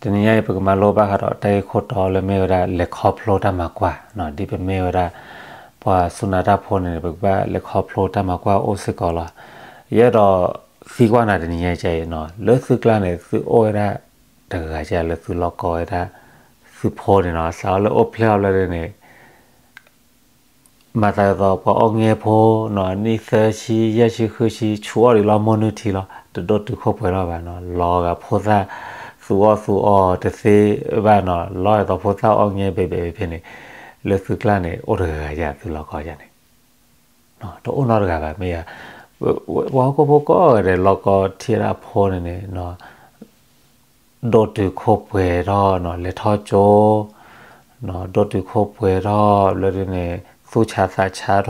တနံၤညါအံၤ ပကမၤလိဘၣ်ဃးဒီးတၢ်ဂ့ၢ်ခိၣ်တီလၢမ့ၢ်ဝဲဒၣ် လဲၤခီဖျိတၢ်မၤကွၢ်, ဒ်ပမ့ၢ်ဝဲဒၣ် ပှၤစူၢ်နာ်တၢ်ဖိန့ၣ် ပကဘၣ်လဲၤခီဖျိတၢ်မၤကွၢ်အိၣ်စ့ၢ်ကီးလီၤ. ယအဲၣ်ဒိးသံကွၢ်နၤတနံၤညါအံၤ လၢသုကျါန့ၣ် သုအိၣ်ဝဲဒၣ်တဂၤဧါ လၢသုလီၢ်ကီဝဲဒၣ် သုဖိန့ၣ်နီၤ, စးထီၣ်လၢအိၣ်ဖျဲၣ်အီၤဘျီဒ်န့ၣ် မၤသးဒ်သိးပှၤအီၣ်ငဲဖိနီၤ, နံၣ်သၢဆံ ယဲၢ်ဆံ ဃုဆံ ဆူအီၣ်ဒံးလီၤ မိၢ်နုာ်ထံလီၤ, တဒိၣ်တုာ်ခိၣ်ပှဲၤထီၣ်ဘၣ်နီၤ, လီၤဂာ်ဖိသၣ် သူအီၣ်သူအီတသ့ဘၣ်နီၤ, လီၤဂာ်ဒ်သိးဖိသၣ်အီၣ်ငဲဘဲဘဲဖဲန့ၣ်, လၢသုကျါန့ၣ် အိၣ်တဂၤဧါ သုလီၢ်ကီဧါန့ၣ်, တအိၣ်နီတဂၤဘၣ် မ့ၢ်ဧါ. ပှၤဟီၣ်ခိၣ်ဖိကိးဂၤဒဲး လီၢ်ကီထံၣ်ဝဲဒၣ်အဖိန့ၣ်န့ၣ် ဒိၣ်တုာ်ခိၣ်ပှဲၤထီၣ်နီၤ, လဲၤထီၣ်ကၠိ, ဒိၣ်တုာ်ခိၣ်ပှဲၤထီၣ်ဘျီဒ်န့ၣ် သူၣ်ဆါသးဆါထီၣ်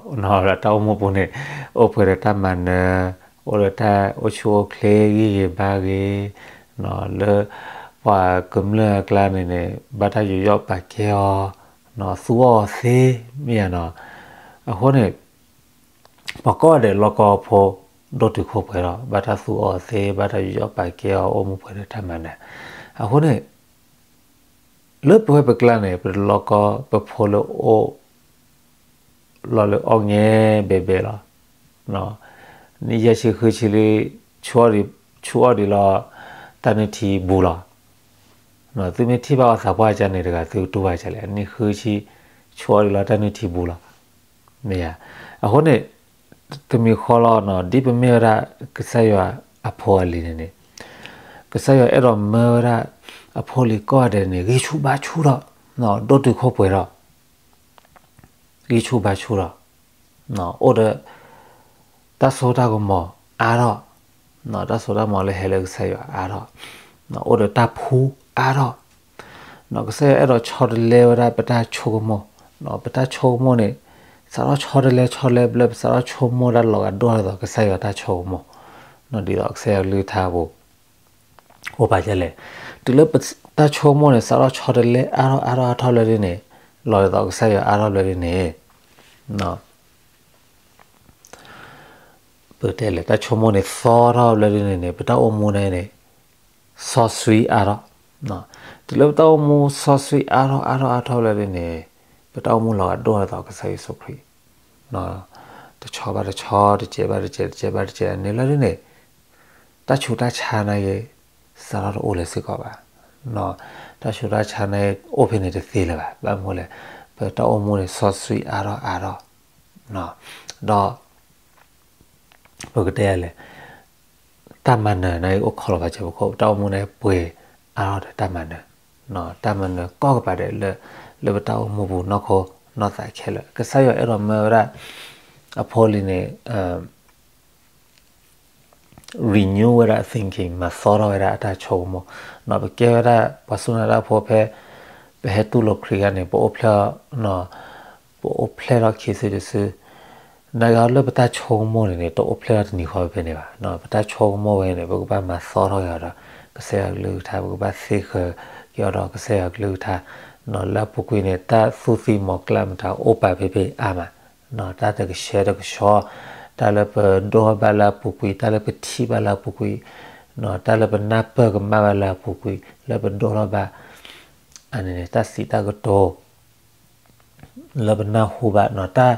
နီၤ, လၢတၢ်အိၣ်မူပူၤန့ၣ် အိၣ်ပှဲၤဒီးတၢ်မၤနၢၤ, အိၣ်ဒီးတၢ်အိၣ်ဆူၣ်အိၣ်ချ့ဂ့ၤဂ့ၤဘၣ်ဂ့ၤနီၤ, လၢပှၤကမျၢၢ်အကျါန့ၣ်န့ၣ် ဘၣ်တၢ်ယူးယီၣ်ပာ်ကဲအီၤ, သူအီၣ်အီၤသ့ မ့ၢ်ဧါနီၤ. အဃိန့ၣ် ပှၤကိးဂၤဒဲးလီၢ်ကီအဖိ ဒိၣ်တုာ်ခိၣ်ပှဲၤထီၣ်, ဘၣ်တၢ်သူအီၤသ့, ဘၣ်တၢ်ယူးယီၣ်ပာ်ကဲအီၤ, အိၣ်မူပှဲၤဒီးတၢ်မၤနၢၤ. အဃိန့ၣ် လၢပဝဲပကျါန့ၣ် ပတလီၢ်ကီပဖိလၢအိၣ် လီၤလၢအီၣ်ငဲဘဲဘဲလီၤ. နံၣ်ယဲၢ်ဆံဃုဆံလံ, ဆူအီၣ်ဒံးလီၤ တၢ်နုၢ်ထံဘူးလီၤ. သုမ့ၢ်ထံၣ်ဘၣ်အီၤသးပှၢ်ကန့ၣ်တဂၤ သုကတူၢ်ဘၣ်ကလဲၣ်, နံၣ်ဃုဆံ ဆူအီၣ်ဒံးလီၤ တၢ်နုၢ်ထံဘူးလီၤ. မ့ၢ်ဧါ. အဃိန့ၣ် တမံၤဃီလီၤနီၤ, ဒ်ပမ့ၢ်ဝဲဒၣ် ကစၢ်ယွၤအဖိအလံၤန့ၣ်န့ၣ်, ကစၢ်ယွၤအဲၣ်ဒိးမၢဝဲဒၣ် အဖိအလံၤကိးဂၤဒဲးန့ၣ် ဂံၢ်ဆူၣ်ဘါဆူၣ်ထီၣ်, ဒိၣ်တုာ်ခိၣ်ပှဲၤထီၣ် ဂံၢ်ဆူၣ်ဘါဆူၣ်ထီၣ်, အိၣ်ဒီး တၢ်စိတၢ်ကမီၤအါထီၣ်, တၢ်စိတၢ်ကမီၤလၢဟဲလၢကစၢ်ယွၤအါထီၣ်, အိၣ်ဒီးတၢ်ဖှူအါထီၣ်, ကစၢ်ယွၤအဲၣ်ဒိးဆီတလဲဝဲဒၣ်ပတၢ်ဆိကမိၣ်, ပတၢ်ဆိကမိၣ်န့ၣ် စးထီၣ်ဆီတလဲဆီတလဲဘျီ ပစးထီၣ်ဆိကမိၣ်ဒၣ်လီၤဂာ်ဒိၣ်ထီၣ်ဒ်သိးကစၢ်ယွၤတၢ်ဆိကမိၣ်, ဒ်သိးကစၢ်ယွၤကလုၢ်ကထါပူၤ အိၣ်ပာ်ဒ်လဲၣ်. တုၤလၢပတၢ်ဆိကမိၣ်န့ၣ် စးထီၣ်ဆီတလဲအါထီၣ်အါထီၣ်အါထီၣ်လၢဒ်န့ၣ်, လီၤဒ်သိးကစၢ်ယွၤအါထီၣ်လၢဒ်န့ၣ်, ပတဲလဲၣ် တၢ်ဆိကမိၣ်န့ၣ်သီထီၣ်လၢဒ်န့ၣ်န့ၣ် ပတၢ်အိၣ်မူန့ၣ်န့ၣ် စီဆှံအါထီၣ်, တုၤလၢပတၢ်အိၣ်မူစီဆှံအါထီၣ်အါထီၣ်အါထီၣ်လၢဒ်န့ၣ်, ပတၢ်အိၣ်မူလီၤဂာ်ဒိၣ်ထီၣ်ဒ်သိးကစၢ်ယ့ၣ်ၡူးခရံာ်, တဆီဘၣ်တဆီ တစဲးဘၣ်တစဲး တစဲးဘၣ်တစဲးန့ၣ်လၢဒ်န့ၣ်, တၢ်ဆူးတၢ်ဆါန့ၣ်ဂ့ၤ စးထီၣ်တအိၣ်လၢၤစ့ၢ်ကီးဘၣ်, တၢ်ဆူးတၢ်ဆါန့ၣ် အိၣ်ဖဲန့ၣ်တသ့လၢၤဘၣ်. ဘၣ်မနုၤလဲၣ်, ပတၢ်အိၣ်မူန့ၣ် စီဆှံအါထီၣ်အါထီၣ်, ဒီး ပကတဲလဲၣ်, တၢ်မၤနၢၤန့ၣ်အိၣ်ခိးလီၤပာ်စၢၤပခိၣ်, ပတၢ်အိၣ်မူန့ၣ်ပှဲၤအါထီၣ်ဒီးတၢ်မၤနၢၤ, တၢ်မၤနၢၤကိးကပၤဒဲးလၢ လၢပတၢ်အိၣ်မူပူၤနီၢ်ခိနီၢ်သးခဲလၢာ်. ကစၢ်ယွၤအဲၣ်ဒိးမၢဝဲဒၣ် အဖိအလံၤန့ၣ် renew ဝဲဒၣ် thinking မၤသီထီၣ်ဝဲဒၣ်အတၢ်ဆိကမိၣ်, ပကဲဝဲဒၣ်ပှၤစူၢ်နာ်တၢ်ဖိဖဲ ပဟဲတူၢ်လိာ်ခရံာ်အခါန့ၣ် ပအိၣ်ဖျဲၣ် ပအိၣ်ဖျဲၣ်ထီၣ်ခံစုတစု, နာ်က့လၢပတၢ်ဆိကမိၣ်န့ၣ်န့ၣ် တအိၣ်ဖျဲၣ်ထီၣ်တနံၤဃီဖဲန့ၣ်ဘၣ်. ပတၢ်ဆိကမိၣ်ဝဲန့ၣ် ပကဘၣ်မၤသီထီၣ်က့ၤအီၤဒီး ကစၢ်ယွၤကလုၢ်ကထါ, ပကဘၣ်သ့ဃၢၤက့ၤအီၤဒီးကစၢ်ယွၤကလုၢ်ကထါ, လၢအပူၤကွံာ်န့ၣ် တၢ်သူၣ်သံၣ်မီၤကျၢ်မတၤအိၣ်ပာ်ဖဲဖဲအါမး တၢ်တကဆှဲတကဆှီ, တၢ်လၢပဒိၣ်ထီၣ်ဘၣ်လၢအပူၤကွံာ်, တၢ်လၢပထံၣ်ဘၣ်လၢအပူၤကွံာ်, တၢ်လၢပနၢ်ပၢၢ်ကမၣ်ဘၣ်လၢအပူၤကွံာ်, လၢပဒိၣ်ထီၣ်ဘၣ်, အန့ၣ်န့ၣ် တၢ်စံးတၢ်ကတိၤ လၢပနၢ်ဟူဘၣ်, တၢ်သံၣ်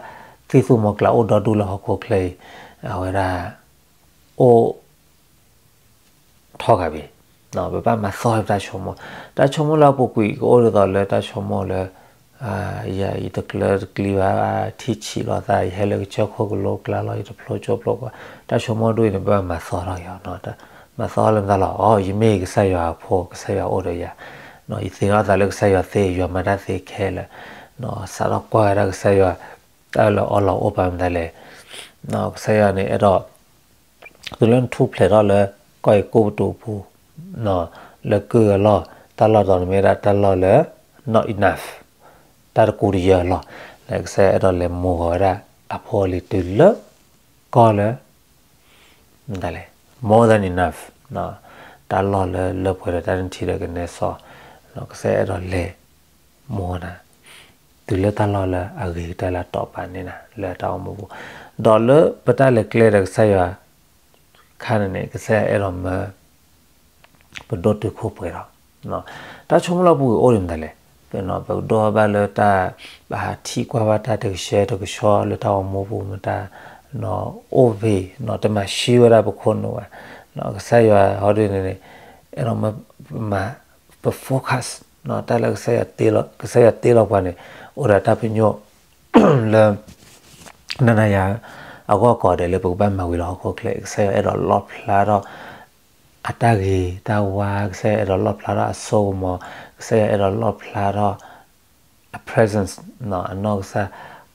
သူၣ်မီၤကျၢ်အိၣ်ဒီဒူၣ်လၢဟီၣ်ခိၣ်ချၢအံၤ, အဝဲဒၣ် အိၣ် ထီၣ်ဂၤဘ့ၣ်, ပဘၣ်မၤသီပတၢ်ဆိကမိၣ်, တၢ်ဆိကမိၣ်လၢအပူၤကွံာ် ကအိၣ်ဒ်သိးလၢတၢ်ဆိကမိၣ်လၢ ယၤအံၤတကျၢၤတကျံၤဘၣ်, ထံၣ်ဆံးလိာ်သး, ယဟဲလၢကစၢၢ်ခိၣ်ကလိကျါလီၤ, ယတဖျိကၠိဖျိကွၢ်, တၢ်ဆိကမိၣ်ဒ်အံၤန့ၣ် ပဘၣ်မၤသီထီၣ်က့ၤအီၤ, မၤသီထီၣ်လၢမတၤလဲၣ်, အိ ယမ့ၢ်ကစၢ်ယွၤအဖိ, ကစၢ်ယွၤအိၣ်ဒီးယၤ, ယသ့ၣ်နီၣ်သးလၢကစၢ်ယွၤသ့, ယွၤမၤတၢ်သ့ခဲလၢာ်, စးထီၣ်ကွၢ်ဝဲဒၣ်ကစၢ်ယွၤ တၢ်လၢအီလီၤအိၣ်ပာ်မတၤလဲၣ်, ကစၢ်ယွၤန့ၣ်အဲၣ်ဒိး တုၤလၢနထူၣ်ဖျဲးထီၣ်လၢ ကီၢ်အဲၤကူပတူးအပူၤ, လၢကုၢ်အလီၢ်, တၢ်လီၢ်တတီၤန့ၣ်မ့ၢ်ဝဲဒၣ်တၢ်လီၢ်လၢ not enough, တၢ်တကူတယၢအလီၢ်, လၢကစၢ်ယွၤအဲၣ်ဒိးလဲၤမူဂီၤဝဲဒၣ် အဖိအလံၤတုၤလၢ ကီၢ်လၢ မတၤလဲၣ်, more than enough, တၢ်လီၢ်လၢလၢပှဲၤဒီးတၢ်နုၢ်ထံဒီးကနဲစီ, ကစၢ်ယွၤအဲၣ်ဒိးလဲၤ မူဂီၤနၤ တုၤလၢတၢ်လီၢ်လၢအဂ့ၤကတၢၢ်လၢအတီာ်ပာ်န့ၢ်နၤ လၢတၢ်အိၣ်မူပူၤ, ဒီးလၢပတၢ်လဲၤကျဲဒီးကစၢ်ယွၤ ခါန့ၣ်န့ၣ် ကစၢ်ယွၤအဲၣ်ဒိးမၢ ပဒိၣ်တုာ်ခိၣ်ပှဲၤထီၣ် တၢ်ဆိကမိၣ်လၢပူၤကွံာ်အိၣ်ဒ်မတၤလဲၣ်. ပကဒိးဘၣ်လၢတၢ် ပဟးထံၣ်ကွၢ်ဘၣ်တၢ်တကဆှဲတကဆှီလၢတၢ်အိၣ်မူပူၤမတၤ အိၣ်ဖဲ တမၤဆှံဝဲဒၣ်ပခိၣ်နူာ်ဘၣ်. ကစၢ်ယွၤဟီဒ်န့ၣ်န့ၣ် အဲၣ်ဒိးမၢပမၤ ပ focus တၢ်လၢ ကစၢ်ယွၤတ့လီၤပှၤန့ၣ် အိၣ်ဒီးတၢ်ပညိၣ် လၢ နၤနၤယၤ အဂီၢ်ကိးဂၤဒဲးလၢပကဘၣ်မၤဝံၤလီၤဟီၣ်ခိၣ်ချၢ, ကစၢ်ယွၤအဲၣ်ဒိးလီၣ်ဖျါထီၣ် အတၢ်ဂ့ၤတၢ်ဝါ, ကစၢ်ယွၤအဲၣ်ဒိးလီၣ်ဖျါထီၣ်အစိကမီၤ, ကစၢ်ယွၤအဲၣ်ဒိးလီၣ်ဖျါထီၣ် အ presence အနီၢ်ကစၢ်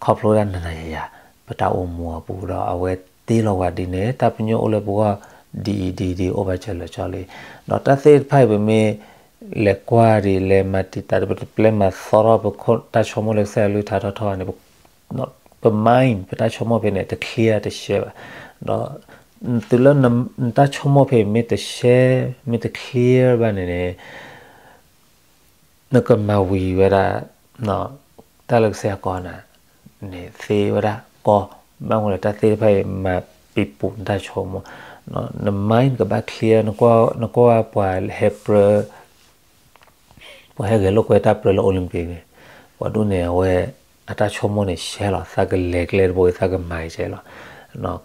ခီဖျိဒၣ်နၤနၤယၤယၤ ပတၢ်အိၣ်မူအပူၤဒီး အဝဲတ့လီၤဝဲဒ်န့ၣ် တၢ်ပညိၣ်အိၣ်လၢပဂီၢ် ဒ်အံၤဒ်အံၤဒ်အံၤ အိၣ်ဘၣ်စၢၤလၢာ်ကၠီလံ. ဒီးတၢ်သ့ၣ်တဖၣ်အံၤ ပမ့ၢ်လဲၤကွၢ်ဒ်လဲၣ် မၤတံာ်တာ်ဒီး ပတပျဲမၤသီထီၣ်ပတၢ်ဆိကမိၣ်လၢကစၢ်ယွၤလုၢ်ထါထီထီၣ်န့ၣ် ပ mind ပတၢ်ဆိကမိၣ်ဖဲန့ၣ် တ clear တရှဲဘၣ်. ဒီးတုၤလၢနတၢ်ဆိကမိၣ်ဖဲမ့ၢ်တရှဲ မ့ၢ်တ clear ဘၣ်န့ၣ်န့ၣ် နကမၤဝံၤဝဲဒၣ် တၢ်လၢကစၢ်ယွၤကိးနၤန့ၣ် သ့ဝဲဒၣ်ကီ, ဘၣ်မနုၤလဲၣ် တၢ်သ့ၣ်တဖၣ်အံၤ မၤပံာ်ပူၤနတၢ်ဆိကမိၣ်, န mind ကဘၣ် clear. နကွၢ်ပှၤဟဲပြၢ ပှၤဟဲဂဲၤလိာ်ကွဲတၢ်ပြၢလၢ Olympic န့ၣ် ပှၤဒ်န့ၣ် အဝဲ အတၢ်ဆိကမိၣ်န့ၣ်ရှဲလီၤ, သးကလဲၤကျဲတဘိအံၤ သးကမၤကဲလီၤ.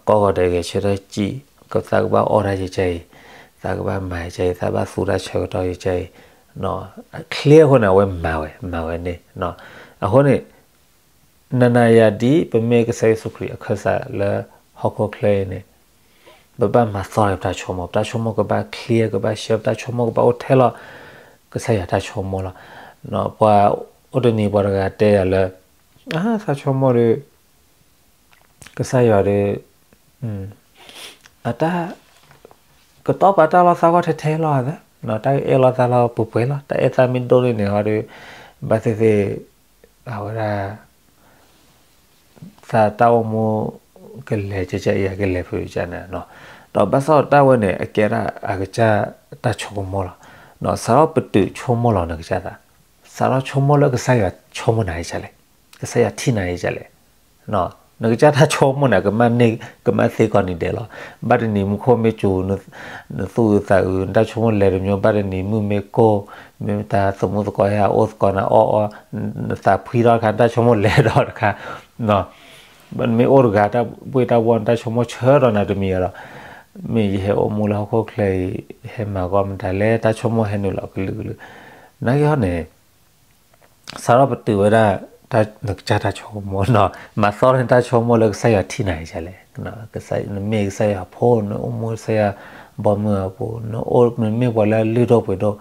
ကိးဂၤဒဲးဂဲၤဆၢထၢၣ်စံး သးကဘၣ်အီၣ်တၢ်ယကဲအံၤ, သးကဘၣ်မၤကဲအံၤ, သးဘၣ်သူတၢ်ဆၢကတီၢ်ယကဲအံၤ, clear အဃိန့ၣ် အဝဲမၤဝဲ မၤဝဲန့ၣ်. အဃိန့ၣ် နၤနၤယၤဒ် ပမ့ၢ်ကစၢ်ယ့ၣ်ၡူးခရံာ်အခၢၣ်စးလၢဟီၣ်ခိၣ်ချၢအံၤန့ၣ် ပဘၣ်မၤသီလၢပတၢ်ဆိကမိၣ်, ပတၢ်ဆိကမိၣ်ကဘၣ် clear ကဘၣ်ရှဲ, ပတၢ်ဆိကမိၣ်ကဘၣ်အိၣ်ထဲလီၤ ကစၢ်ယွၤတၢ်ဆိကမိၣ်လီၤ. ပှၤအိၣ်တနံၤပှၤတဂၤတဲယၤလၢ အါ သးဆိကမိၣ်ဒီး ကစၢ်ယွၤဒီး အတၢ် ကတီၤပာ်တၢ်လီၤသးဂီၢ်ထဲထဲလီၤ, တၢ်အဲၣ်လီၤသးလီၤပှဲၤပှဲၤလီၤ, တၢ်အဲၣ်သးမ့ၢ်ဒိၣ်န့ၣ်န့ၣ်ဟီဒီး ဘၣ်သ့ၣ်သ့ၣ် အဝဲဒၣ် သးတၢ်အိၣ်မူ ကလဲၤကဲကဲအံၤ ကလဲၤဖုးကဲန့ၣ်, ဒီးဘၣ်ဆၣ်တၢ်ဝဲန့ၣ် အကဲဒၣ်အကစၢ်တၢ်ဆိကမိၣ်လီၤ. စးထီၣ်ပတုာ်ဆိကမိၣ်လီၤနကစၢ်သး, စးထီၣ်ဆိကမိၣ်လၢကစၢ်ယွၤဆိကမိၣ်နၤယကလဲၣ်, ကစၢ်ယွၤထံၣ်နၤယကလဲၣ်. နကစၢ်တၢ်ဆိကမိၣ်န့ၣ် ကမၣ်န့ၢ် ကမၣ်သ့ကီးနံၤဒဲးလီၤ. ဘၣ်တနံၤမူခိၣ်မ့ၢ်စူၤ နသူၣ်အုးသးအုး နတၢ်ဆိကမိၣ်လဲၤတမံၤ, ဘၣ်တနံၤမုၢ်မ့ၢ်ကိၢ် မ့ၢ်တၢ်သမူသကိးဟဲအိၣ်သကိးနၤအီၣ်အီ နသးဖှံထီၣ်တခါ နတၢ်ဆိကမိၣ်လဲၤဒီးတခါ, မ့ၢ်အိၣ်တဂၤတၢ်ဘှ့ၣ်တၢ်ဘှီၣ် နတၢ်ဆိကမိၣ်ဆၢဒီးနၤတမံၤဒီး မ့ၢ်ယဟဲအိၣ်မူလၢဟီၣ်ခိၣ်ချၢအံၤ ဟဲမၤကီမတၤလဲၣ် တၢ်ဆိကမိၣ်ဟဲနုာ်လီၤကလုာ်ကလုာ်, နာ်က့ဟီန့ၣ် စးထီၣ်ပတုာ်ဝဲဒၣ် နကစၢ်တၢ်ဆိကမိၣ်နီၤ, မၤသီနတၢ်ဆိကမိၣ်လၢကစၢ်ယွၤထံၣ်နၤယကလဲၣ်, နမ့ၢ်ကစၢ်ယွၤဖိ နအိၣ်မူကစၢ်ယွၤဘီမုၢ်အပူၤ, နအိၣ် နမ့ၢ်ပှၤလၢအလုၢ်ဒိၣ်ပှ့ၤဒိၣ်,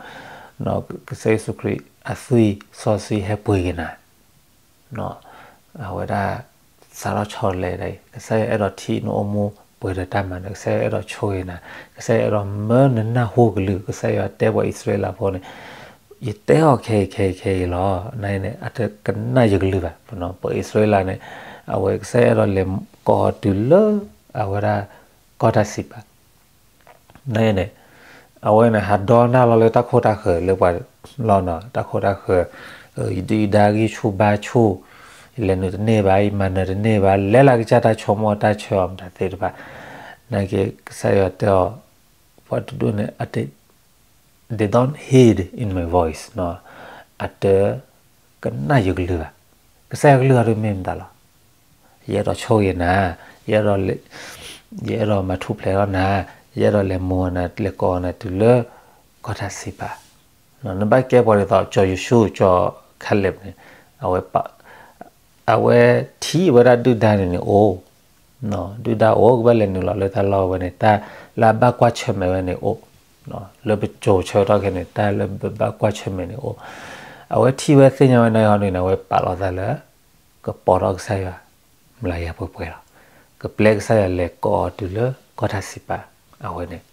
ကစၢ်ယ့ၣ်ၡူးခရံာ်အသွံၣ်စီဆှံဟဲပှ့ၤက့ၤနၤ အဝဲဒၣ် စးထီၣ်ဆီတလဲဒၣ်အံၤ ကစၢ်ယွၤအဲၣ်ဒိးထံၣ်နအိၣ်မူပှဲၤဒီးတၢ်မၤနၢၤ, ကစၢ်ယွၤအဲၣ်ဒိးဆိၣ်ဂ့ၤနၤ, ကစၢ်ယွၤအဲၣ်ဒိးမၢနနၢ်ဟူကလုၢ်, ကစၢ်ယွၤတဲပှၤအံၣ်စရ့လးဖိန့ၣ်, ယတဲအီၤခဲအံၤခဲအံၤခဲအံၤလီၤ, နန့ၣ် အတကနၣ်ယကလုၢ်ဘၣ်, ပှၤအံၣ်စရ့လးန့ၣ် အဝဲကစၢ်ယွၤအဲၣ်ဒိးလဲၤကိးအီၤတုၤလၢ အဝဲဒၣ် ကီၢ်တၢ်စံးပာ် နန့ၣ် အဝဲန့ၣ် ဟးဒီနၢ်လီၤလၢတၢ်ခိၣ်တၢ်ဃၢၤလၢပှၤလီၤနီၤ, တၢ်ခိၣ်တၢ်ဃၢၤ, ယဒုၣ်ယဒါဂံၢ်ဆူၣ်ဘါဆူၣ်, ယလဲၤနုာ်တန့ၢ်ဘၣ်, ယမၤနၢၤတန့ၢ်ဘၣ်, လဲၤလၢကစၢ်တၢ်ဆိကမိၣ်တၢ်ဆၢအီၤမတၤသ့ၣ်တဖၣ်, နာ်က့ကစၢ်ယွၤတဲအီၤ, ပှၤတဒူၣ်န့ၣ် they don't heed in my voice နီၤ, အတကနၣ်ယကလုၢ်ဘၣ်, ကစၢ်ယွၤကလုၢ်အီၤဒ်မ့ၢ်မတၤလီၤ ယအဲၣ်ဒိးဆိၣ်ဂ့ၤနၤ, ယအဲၣ်ဒိး ယအဲၣ်ဒိးမၤထူၣ်ဖျဲးထီၣ်နၤ, ယအဲၣ်ဒိးလဲၤမိၢ်နၤ လဲၤကိးနၤတုၤလၢ ကီၢ်တၢ်စံးပာ်, နဘၣ်ကဲပှၤဒ်သိး ကၠီၤယိၤၡူၣ် ကၠီၤခဲလ့းန့ၣ်, အဝဲ အဝဲထံၣ်ဝဲဒၣ်ဒုၣ်ဒါန့ၣ်န့ၣ်အိၣ်, ဒုၣ်ဒါအိၣ် ကဘၣ်လဲၤနုာ်လီၤလၢတၢ်လီၢ်ဝဲန့ၣ် တၢ်လၢအဘၣ်ကွၢ်ဆၢၣ်မဲာ်ဝဲန့ၣ်အိၣ်, လၢပစိၤဆၢကတီၢ်ခဲန့ၣ် တၢ်လၢပဘၣ်ကွၢ်ဆၢၣ်မဲာ်န့ၣ်အိၣ်, အဝဲထံၣ်ဝဲသ့ၣ်ညါဝဲန့ၣ်ဟီဒ်န့ၣ် အဝဲပာ်လီၤသးလၢ ကပိာ်ထီၣ်ကစၢ်ယွၤ မျးကယၤပှဲၤပှဲၤလီၤ, ကပျဲကစၢ်ယွၤလဲၤကိးအီၤတုၤလၢကီၢ်တၢ်စံးပာ် အဝဲန့ၣ်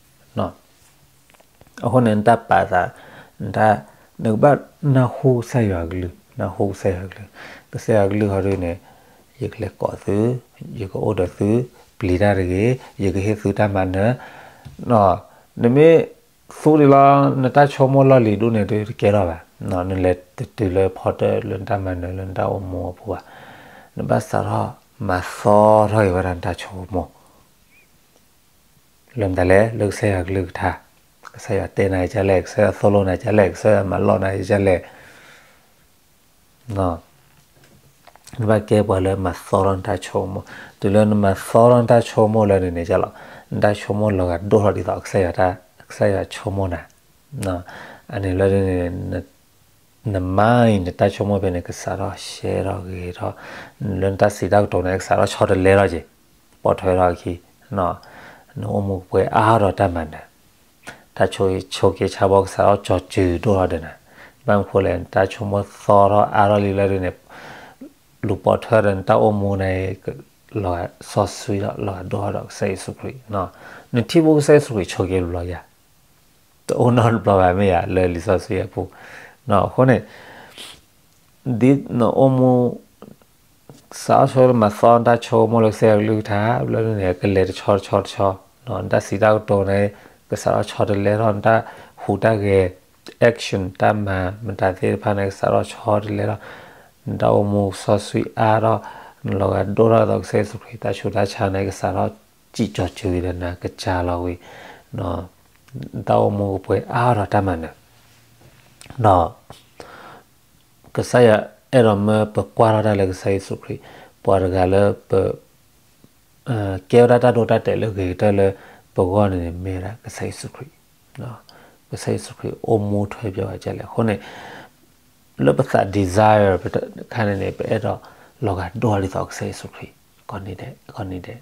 အဃိန့ၣ် နတၢ်ပာ်သး နတၢ် နကဘၣ်နၢ်ဟူကစၢ်ယွၤအကလုၢ်, နၢ်ဟူကစၢ်ယွၤအကလုၢ်, ကစၢ်ယွၤအကလုၢ်ဟီဒ်န့ၣ် ယကလဲၤကိးသု, ယကအိၣ်ဒီးသု, ပျံၤတၢ်တဂ့ၤ, ယကဟ့ၣ်သုတၢ်မၤနၢၤ, နမ့ၢ်သူဒ်လီၤ နတၢ်ဆိကမိၣ်လီၢ်လံၤဒိၣ်န့ၣ် တကဲထီၣ်ဘၣ်, နလဲၤတတုၤလၢဖီတၢၣ်လၢနတၢ်မၤနၢၤလၢနတၢ်အိၣ်မူအပူၤဘၣ်, နဘၣ်စးထီၣ်မၤသီထီၣ်က့ၤဝဲဒၣ်နတၢ်ဆိကမိၣ် လၢမတၤလဲၣ် လၢကစၢ်ယွၤကလုၢ်ကထါ, ကစၢ်ယွၤတဲနၤကလဲၣ်, ကစၢ်ယွၤသိၣ်လိနၤကလဲၣ်, ကစၢ်ယွၤမၤလီၢ်နၤကလဲၣ်. နဘၣ်ကဲပှၤလၢမၤသီထီၣ်နတၢ်ဆိကမိၣ်. တုၤလၢနမၤသီထီၣ်နတၢ်ဆိကမိၣ်လၢန့ၣ်န့ၣ်လီၤ, နတၢ်ဆိကမိၣ်လီၤဂာ်ဒိၣ်ထီၣ်ဒ်သိး ကစၢ်ယွၤဆိကမိၣ်နၤ. အန့ၣ်လၢန့ၣ် န mind နတၢ်ဆိကမိၣ်ဖဲန့ၣ် ကစးထီၣ်ရှဲထီၣ်ဂ့ၤထီၣ်, လၢနတၢ်စံးတၢ်ကတိၤန့ၣ် ကစးထီၣ်ဆီတလဲထီၣ်က့ၤ, ပိာ်ထွဲထီၣ်အခံ, နအိၣ်မူကပှဲၤအါထီၣ်တၢ်မၤနၢၤ, တၢ်ဆိၣ်ဂ့ၤဆိၣ်က့ဆါဘီကစးထီၣ်ကၠီၤစၢၤဒိၣ်ထီၣ်ဒီးနၤ, ဘၣ်မနုၤဃိလဲၣ် နတၢ်ဆိကမိၣ်သီထီၣ်အါထီၣ်လံလၢဒ်န့ၣ်, လူၤပိာ်ထွဲဒီးနတၢ်အိၣ်မူန့ၣ် လီၤဂာ်စီဆှံဒီးလီၤဂာ်ဒိၣ်ထီၣ်ဒီးကစၢ်ယ့ၣ်ၡူးခရံာ်, နထံဖိကစၢ်ယ့ၣ်ၡူးခရံာ်ဆိၣ်က့ၤတဘျီယၤ တအိၣ်နီတဘျီဘၣ်မ့ၢ်ဧါ လၢလံာ်စီဆှံအပူၤ, အဃိန့ၣ် ဒ်နအိၣ်မူ စးထီၣ်ဆိလၢမၤသီနတၢ်ဆိကမိၣ်လၢကစၢ်ယွၤကလုၢ်ကထါ လၢန့ၣ် ကလဲၤတဆီတဆီတဆီ, နတၢ်စံးတၢ်ကတိၤန့ၣ် ကစးထီၣ်ဆီတလဲထီၣ်, နတၢ်ဟူးတၢ်ဂဲၤ action တၢ်မၤမတၤသ့ၣ်တဖၣ်န့ၣ် ကစးထီၣ်ဆီတလဲထီၣ်, နတၢ်အိၣ်မူစီဆှံအါထီၣ်, နလီၤဂာ်ဒိၣ်ထီၣ်ဒီးကစၢ်ယ့ၣ်ၡူးခရံာ်တၢ်ဆူးတၢ်ဆါန့ၣ် ကစးထီၣ်စံၣ်ကၠီၤစၢၤဝံၤဒီးနၤ ကစၢ်လီၤဝံၤ, နတၢ်အိၣ်မူကပှဲၤအါထီၣ်တၢ်မၤနၢၤ, ဒီး ကစၢ်ယွၤအဲၣ်ဒိးမၢပကွၢ်ထီၣ်တၢ်လၢကစၢ်ယ့ၣ်ၡူးခရံာ်, ပှၤတဂၤလၢပ ကဲဝဲဒၣ်တၢ်ဒိတၢ်တဲာ်လၢအဂ့ၤကတၢၢ်လၢပဂီၢ်န့ၣ်န့ၣ် မ့ၢ်ဝဲဒၣ်ကစၢ်ယ့ၣ်ၡူးခရံာ်, ကစၢ်ယ့ၣ်ၡူးခရံာ်အိၣ်မူထွဲပျီဝဲဒ်လဲၣ်အဃိန့ၣ်, လၢပသး desire အခါန့ၣ်န့ၣ် ပအဲၣ်ဒိးလီၤဂာ်ဒိၣ်ထီၣ်ဒ်သိးကစၢ်ယ့ၣ်ၡူးခရံာ်, ကိးနံၤဒဲး ကိးနံၤဒဲး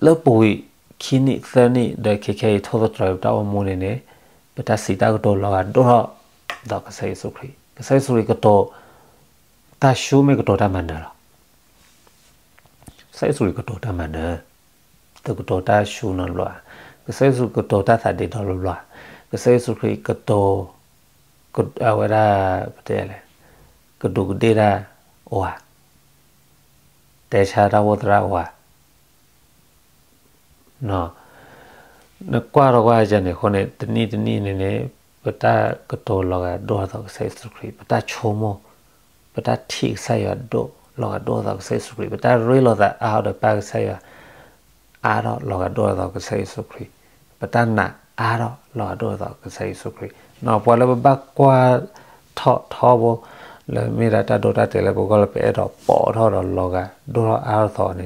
လၢပဝံၤခံနံၣ်သၢနံၣ်ဒီးခဲခဲအံၤ ထိၣ်သတြီၤပတၢ်အိၣ်မူန့ၣ်န့ၣ်, ပတၢ်စံးတၢ်ကတိၤလီၤဂာ်ဒိၣ်ထီၣ်ဒီးကစၢ်ယ့ၣ်ၡူးခရံာ်, ကစၢ်ယ့ၣ်ၡူးခရံာ်ကတိၤ တၢ်ဆူမ့ၢ်ကတိၤတၢ်မၤနၢၤလီၤ. ကစၢ်ယ့ၣ်ၡူးခရံာ်ကတိၤတၢ်မၤနၢၤ, တကတိၤတၢ်ဆူနီတဘျီဘၣ်. ကစၢ်ယ့ၣ်ၡူးခရံာ်ကတိၤတၢ်သးဒ့ဒီတဘျီဘျီ. ကစၢ်ယ့ၣ်ၡူးခရံာ်ကတိၤ, အဝဲဒၣ် ပတဲလဲၣ်, ကဒူးကဒ့ၣ်တၢ်အိၣ်ဧါ, တဲဆါတၢ်အိၣ်သရၣ်အိၣ်ဧါ နကွၢ်ထီၣ်ကွၢ်ယၤန့ၣ်အဃိန့ၣ် တနံၣ်တနံၣ်န့ၣ်န့ၣ် ပတၢ်ကတိၤလီၤဂာ်ဒိၣ်ထီၣ်ဒီးကစၢ်ယ့ၣ်ၡူးခရံာ်, ပတၢ်ဆိကမိၣ်, ပတၢ်ထံၣ်ကစၢ်ယွၤဒိၣ်လီၤဂာ်ဒိၣ်ထီၣ်ဒီးကစၢ်ယ့ၣ်ၡူးခရံာ်, ပတၢ်ရ့လိာ်သးအါထီၣ်ဒီးပၢ်ကစၢ်ယွၤ အါထီၣ်လီၤဂာ်ဒိၣ်ထီၣ်ဒီးကစၢ်ယ့ၣ်ၡူးခရံာ်, ပတၢ်နာ်အါထီၣ်လီၤဂာ်ဒိၣ်ထီၣ်ဒီးကစၢ်ယ့ၣ်ၡူးခရံာ်. ပှၤလၢပဘၣ်ကွၢ်ထီၣ်ထီဘိ လၢမ့ၢ်ဒၣ်တၢ်ဒိတၢ်တဲာ်လၢပဂီၢ်လၢပအဲၣ်ဒိးပိာ်ထီၣ်ဒီးလီၤဂာ် ဒိၣ်ထီၣ်အါထီၣ်သီန့ၣ်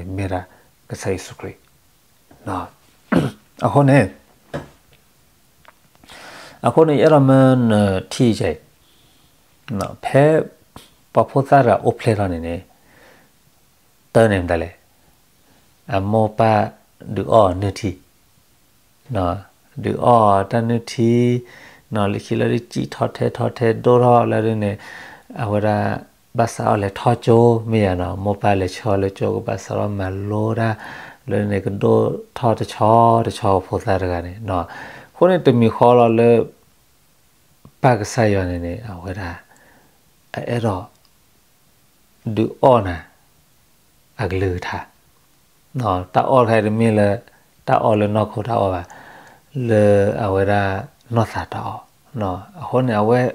မ့ၢ်ဒၣ်ကစၢ်ယ့ၣ်ၡူးခရံာ်. အဃိန့ၣ်, အဃိန့ၣ် ယအဲၣ်ဒိးမၢနထံၣ်ကဲ, ဖဲပှၤဖိသၣ်တဂၤအိၣ်ဖျဲၣ်ထီၣ်န့ၣ်န့ၣ်, တၢ်န့ၣ်မတၤလဲၣ်, အမိၢ်ပၢ်ဒုးအီၣ်နုၢ်ထံ, ဒုးအီၣ်တၢ်နုၢ်ထံ, လၢခံလၢဒ်စံၣ်ထီၣ်ထဲထီၣ်ထဲဒိၣ်ထီၣ်လၢဒ်န့ၣ်, အဝဲဒၣ် ဘၣ်စးထီၣ်လဲၤထီၣ်ကၠိမ့ၢ်ယၤနီၤ, မိၢ်ပၢ်လဲၤဆှၢလၢကၠိ ကဘၣ်စးထီၣ်မၤလိတၢ်, လၢန့ၣ်ကဒိၣ်ထီၣ်တဆီတဆီဖိသၣ်တဂၤန့ၣ်, အဃိန့ၣ်တမံၤဃီလီၤလၢ ပၢ်ကစၢ်ယွၤန့ၣ်န့ၣ် အဝဲဒၣ် အအဲၣ်ဒိး ဒုးအီၣ်နၤ အကလုၢ်ကထါ, တၢ်အီၣ်တခါအံၤတမ့ၢ်လၢ တၢ်အီၣ်လၢနီၢ်ခိတၢ်အီၣ်ဘၣ်, လၢအဝဲဒၣ်နီၢ်သးတၢ်အီၣ်, အဃိန့ၣ် အဝဲ ဒ်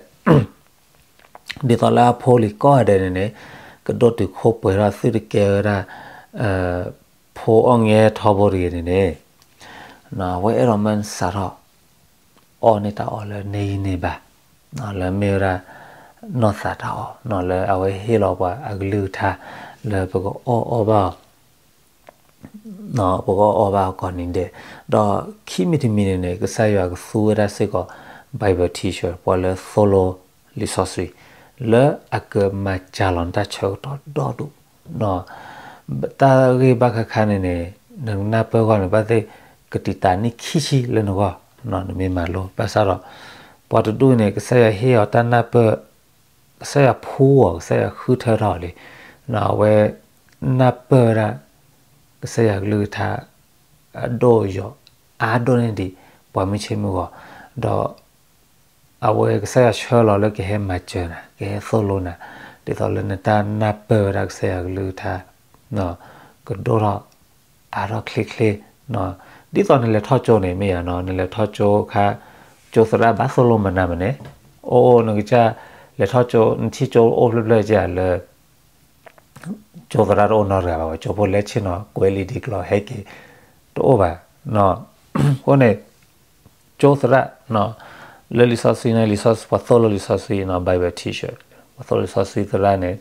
သိးလၢအဖိလံၤကိးဂၤဒဲးန့ၣ်န့ၣ် ကဒိၣ်တုာ်ခိၣ်ပှဲၤထီၣ် သုတကဲဝဲဒၣ် ဖိအီၣ်ငဲထီဘိတဂ့ၤန့ၣ်န့ၣ်, အဝဲအဲၣ်ဒိးမၢနစးထီၣ် အီၣ်န့ၢ်တၢ်အီၣ်လၢန့ၢ်ဂံၢ်န့ၢ်ဘါ, လၢမ့ၢ်ဝဲဒၣ် နီၢ်သးတၢ်အီၣ်, လၢအဝဲဟ့ၣ်လီၤပှၤအကလုၢ်ကထါ လၢပကအီၣ်အီၣ်ဘၣ်အီၤ ပကအီၣ်အီၣ်ဘၣ်အီၤကိးနံၤဒဲး, ဒီးခံမံၤတမံၤန့ၣ်န့ၣ် ကစၢ်ယွၤကသူဝဲဒၣ်စ့ၢ်ကီး Bible teacher ပှၤလၢသိၣ်လိလံာ်စီဆှံ လၢအကမၤစှၤလီၤနတၢ်ဆၢကတီၢ်ဒီဒူၣ်, တၢ်ဂ့ၢ်ဘၣ်ခါခါန့ၣ်န့ၣ် နကနၢ်ပၢၢ်ဂီၢ်န့ၣ် ဘၣ်သ့ၣ်ကတံာ်တာ်န့ၢ်ခံဆံလၢနဂီၢ်, နမ့ၢ်မၤလိ ဘၣ်ဆၣ်ဒီး ပှၤတဒူၣ်န့ၣ် ကစၢ်ယွၤဟ့ၣ်အီၤတၢ်နၢ်ပၢၢ် ကစၢ်ယွၤဖှူအီၤ ကစၢ်ယွၤဃုထၢထီၣ်အီၤလံ, အဝဲနၢ်ပၢၢ်ဝဲဒၣ် ကစၢ်ယွၤကလုၢ်ကထါ အဒိၣ်ယိာ်အါဒိၣ်န့ၢ်ဒံး ပှၤမုၢ်ဆ့ၣ်မုၢ်ဂီၤ, ဒီးအဝဲကစၢ်ယွၤဆှၢလီၤလၢကဟဲမၤစၢၤနၤ ကဟဲသိၣ်လိနၤ, ဒ်သိးလၢနတၢ်နၢ်ပၢၢ်ဝဲဒၣ်ကစၢ်ယွၤကလုၢ်ကထါ ကဒိၣ်ထီၣ်အါထီၣ်ချ့ချ့, ဒ်သိးနလဲၤထီၣ်ကၠိန့ၣ် မ့ၢ်ယၤနီၤ နလဲၤထီၣ်ကၠိခါ ကၠိသရၣ်ဘၣ်သိၣ်လိမနၤမနုၤန့ၣ်, အိၣ် နကစၢ် လဲၤထီၣ်ကၠိ နထံၣ်ကၠိအိၣ်ဖျၢၣ်ဖျၢၣ်ကဲလၢ ကၠိသရၣ်တအိၣ်နီတဂၤဘၣ်, ကၠိဖိလဲၤဆ့ၣ်နီၤ ကွဲးလံာ်ဒ်ကျိၤဟဲက့ၤ တအိၣ်ဘၣ်, အဃိန့ၣ် ကၠိသရၣ်, လၢလံာ်စီဆှံန့ၣ် လံာ်စီဆှံ ပှၤသိၣ်လိလံာ်စီဆှံနီၤ Bible teacher, ပှၤသိၣ်လိလံာ်စီဆှံသရၣ်န့ၣ်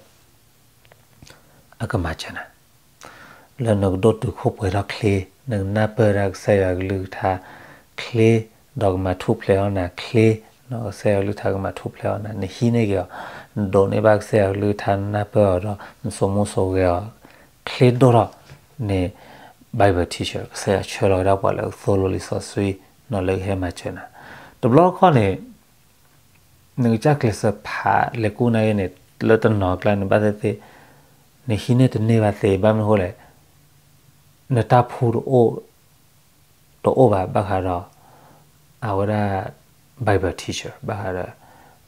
အကမၤစၢၤနၤ လၢနကဒိၣ်တုာ်ခိၣ်ပှဲၤထီၣ်ချ့, နကနၢ်ပၢၢ်ဒၣ်ကစၢ်ယွၤကလုၢ်ကထါချ့, ဒီးကမၤထူၣ်ဖျဲးအီၣ်နၤချ့, ကစၢ်ယွၤကလုၢ်ကထါကမၤထူၣ်ဖျဲးအီၣ်နၤ, နဟံးန့ၢ်က့ၤအီၤ, နဒိးန့ၢ်ဘၣ်ကစၢ်ယွၤကလုၢ်ကထါ နနၢ်ပၢၢ်အီၤဒီး နစိာ်မူစိာ်ဂဲၤအီၤ ချ့ဒိၣ်ထီၣ်န့ၣ် Bible teacher ကစၢ်ယွၤဆှၢလီၤဝဲဒၣ်ပှၤလၢကသိၣ်လိလံာ်စီဆှံနီၤ လၢကဟဲမၤစၢၤနၤ, တဘျီတခီၣ်န့ၣ် နကစၢ်ကျဲးစၢးဖးလဲၤကူၣ်နၤဂ့ၤန့ၣ် လၢတနီၤကျါန့ၣ် ဘၣ်သ့ၣ်သ့ၣ် နဟံးန့ၢ်တန့ၢ်ဘၣ်သ့ ဘၣ်မနုၤအဃိလဲၣ်, နတၢ်ဖှူတအိၣ်, တအိၣ်ဘၣ် ဘၣ်ဃးဒီး အဝဲဒၣ် Bible teacher ဘၣ်ဃးဒီး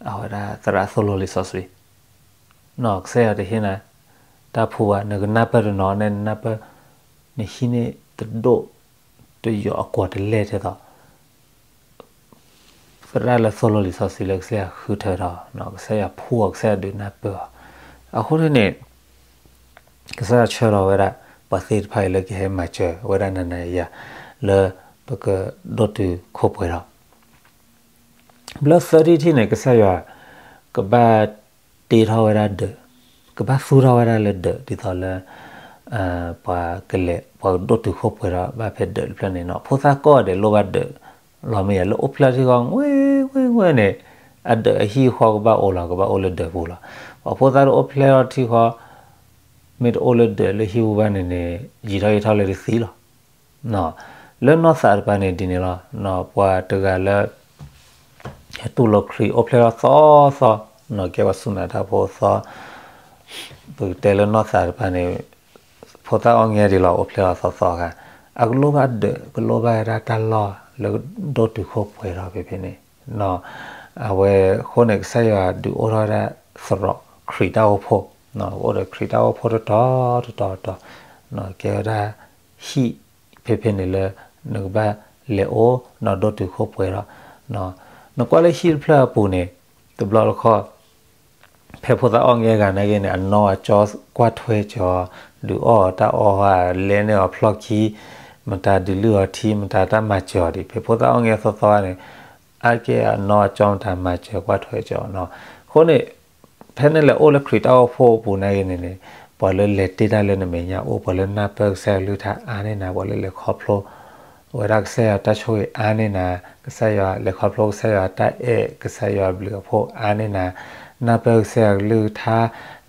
အဝဲဒၣ်သရၣ်သိၣ်လိလံာ်စီဆှံ နီၤ ကစၢ်ယွၤတဟ့ၣ်နၤ တၢ်ဖှူဘၣ် နကနၢ်ပၢၢ်တနီၤန့ၣ် နနၢ်ပၢၢ် နဟံးန့ၢ်တဒိၣ် တယိာ်အကွီၢ်တလဲၢ်ထဲသိး သရၣ်လၢသိၣ်လိလံာ်စီဆှံလၢကစၢ်ယွၤဃုထၢထီၣ်, ကစၢ်ယွၤဖှူအီၤ ကစၢ်ယွၤဒုးနၢ်ပၢၢ်အီၤ, အဃိန့ၣ်န့ၣ် ကစၢ်ယွၤဆှၢလီၤဝဲဒၣ် ပှၤသ့ၣ်တဖၣ်အံၤလၢကဟဲမၤစၢၤဝဲဒၣ်နၤနၤယၤယၤ လၢပကဒိၣ်တုာ်ခိၣ်ပှဲၤထီၣ် ဘျၢသၢထံၣ်တထံၣ်န့ၣ် ကစၢ်ယွၤ ကဘၣ်တ့ထီၣ်ဝဲဒၣ်ဒၢး, ကဘၣ်သူၣ်ထီၣ်ဝဲဒၣ်လၢဒၢး ဒ်သိးလၢ ပှၤကလဲၤ ပှၤကဒိၣ်တုာ်ခိၣ်ပှဲၤထီၣ်ဘၣ်ဖဲဒၢးတဖျၢၣ်န့ၣ်နီၤ, ဖိသၣ်ကိးဂၤဒဲးလိၣ်ဘၣ်ဒၢး လီၤမ့ၢ်ယၤလၢအိၣ်ဖျဲၣ်ထံဃီ ငွဲၣ်ငွဲၣ်ငွဲၣ်န့ၣ် အဒၢးအဟံၣ်အဃီကဘၣ်အိၣ်လီၤ ကဘၣ်အိၣ်လၢဒၢးပူၤလီၤ, ပှၤဖိသၣ်တအိၣ်ဖျဲၣ်ထီၣ်ထံဃီ မ့ၢ်တအိၣ်လၢဒၢးလၢဟံၣ်ပူၤဘၣ်န့ၣ်န့ၣ် ယံာ်ထီၣ်ယံာ်ထီၣ်လၢတသံလီၤ. လၢနီၢ်သးတပၤန့ၣ်ဒ်န့ၣ်လီၤ. ပှၤတဂၤလၢ ဟဲတူၢ်လိာ်ခရံာ်အိၣ်ဖျဲၣ်ထီၣ်သီသီ, ကဲပှၤစူၢ်နာ်တၢ်ဖိသီ, ပကတဲလၢနီၢ်သးတပၤန့ၣ် ဖိသၣ်အီၣ်ငဲဒ်လီၤ အိၣ်ဖျဲၣ်ထီၣ်သီသီအခါ, အကလိၣ်ဘၣ်ဒၢး ကလိၣ်ဘၣ်ဝဲဒၣ်တၢ်လီၢ်လၢကဒိၣ်တုာ်ခိၣ်ပှဲၤထီၣ်ဖဲဖဲန့ၣ် အဝဲအဃိန့ၣ် ကစၢ်ယွၤဒုးအိၣ်ထီၣ်ဝဲဒၣ်သရိာ်ခရံာ်တၢ်အိၣ်ဖှိၣ်, အိၣ်ဒီးခရံာ်တၢ်အိၣ်ဖှိၣ်တတီၤတတီၤတတီၤ, ကဲဝဲဒၣ်ဟံၣ်ဖဲဖဲန့ၣ်လၢ နကဘၣ်လဲၤအိၣ်ဒီးဒိၣ်တုာ်ခိၣ်ပှဲၤထီၣ်, နကွၢ်လၢဟံၣ်တဖျၢၣ်အပူၤန့ၣ် တဘျီတခီၣ် ဖဲဖိသၣ်အီၣ်ငဲဂၤနာ်က့န့ၣ် အနီၢ်အကၠီကွၢ်ထွဲစၢၤအီၤ, ဒုးအီၣ်အီၤတၢ်အီၣ်ဧါ, လဲန့ၢ်အီၤဖျီၣ်ခံ, မတၤဒုးလုၢ်အီၤထံ, မတၤတၢ်မၤစၢၤအီၤဒံး, ဖဲဖိသၣ်အီၣ်ငဲသီသီန့ၣ် အါကဲအနီၢ်အကၠီမတၤမၤစၢၤကွၢ်ထွဲစၢၤအီၤနီၤ. အဃိန့ၣ် ဖဲနလဲၤအိၣ်လၢခရံာ်တၢ်အိၣ်ဖှိၣ်အပူၤနာ်က့န့ၣ်န့ၣ် ပှၤလၢလဲၤတ့ၢ်တၢ်လၢနမဲာ်ညါအိၣ်, ပှၤလၢနၢ်ပၢၢ်ကစၢ်ယွၤကလုၢ်ကထါအါန့ၢ်နၤ, ပှၤလၢလဲၤခီဖျိ ဝဲဒၣ်ကစၢ်ယွၤတၢ်ဆိၣ်ဂ့ၤအါန့ၢ်နၤ, ကစၢ်ယွၤလဲၤခီဖျိကစၢ်ယွၤတၢ်အဲၣ် ကစၢ်ယွၤဘျုးအဖှိၣ်အါန့ၢ်နၤ, နၢ်ပၢၢ်ကစၢ်ယွၤကလုၢ်ကထါ,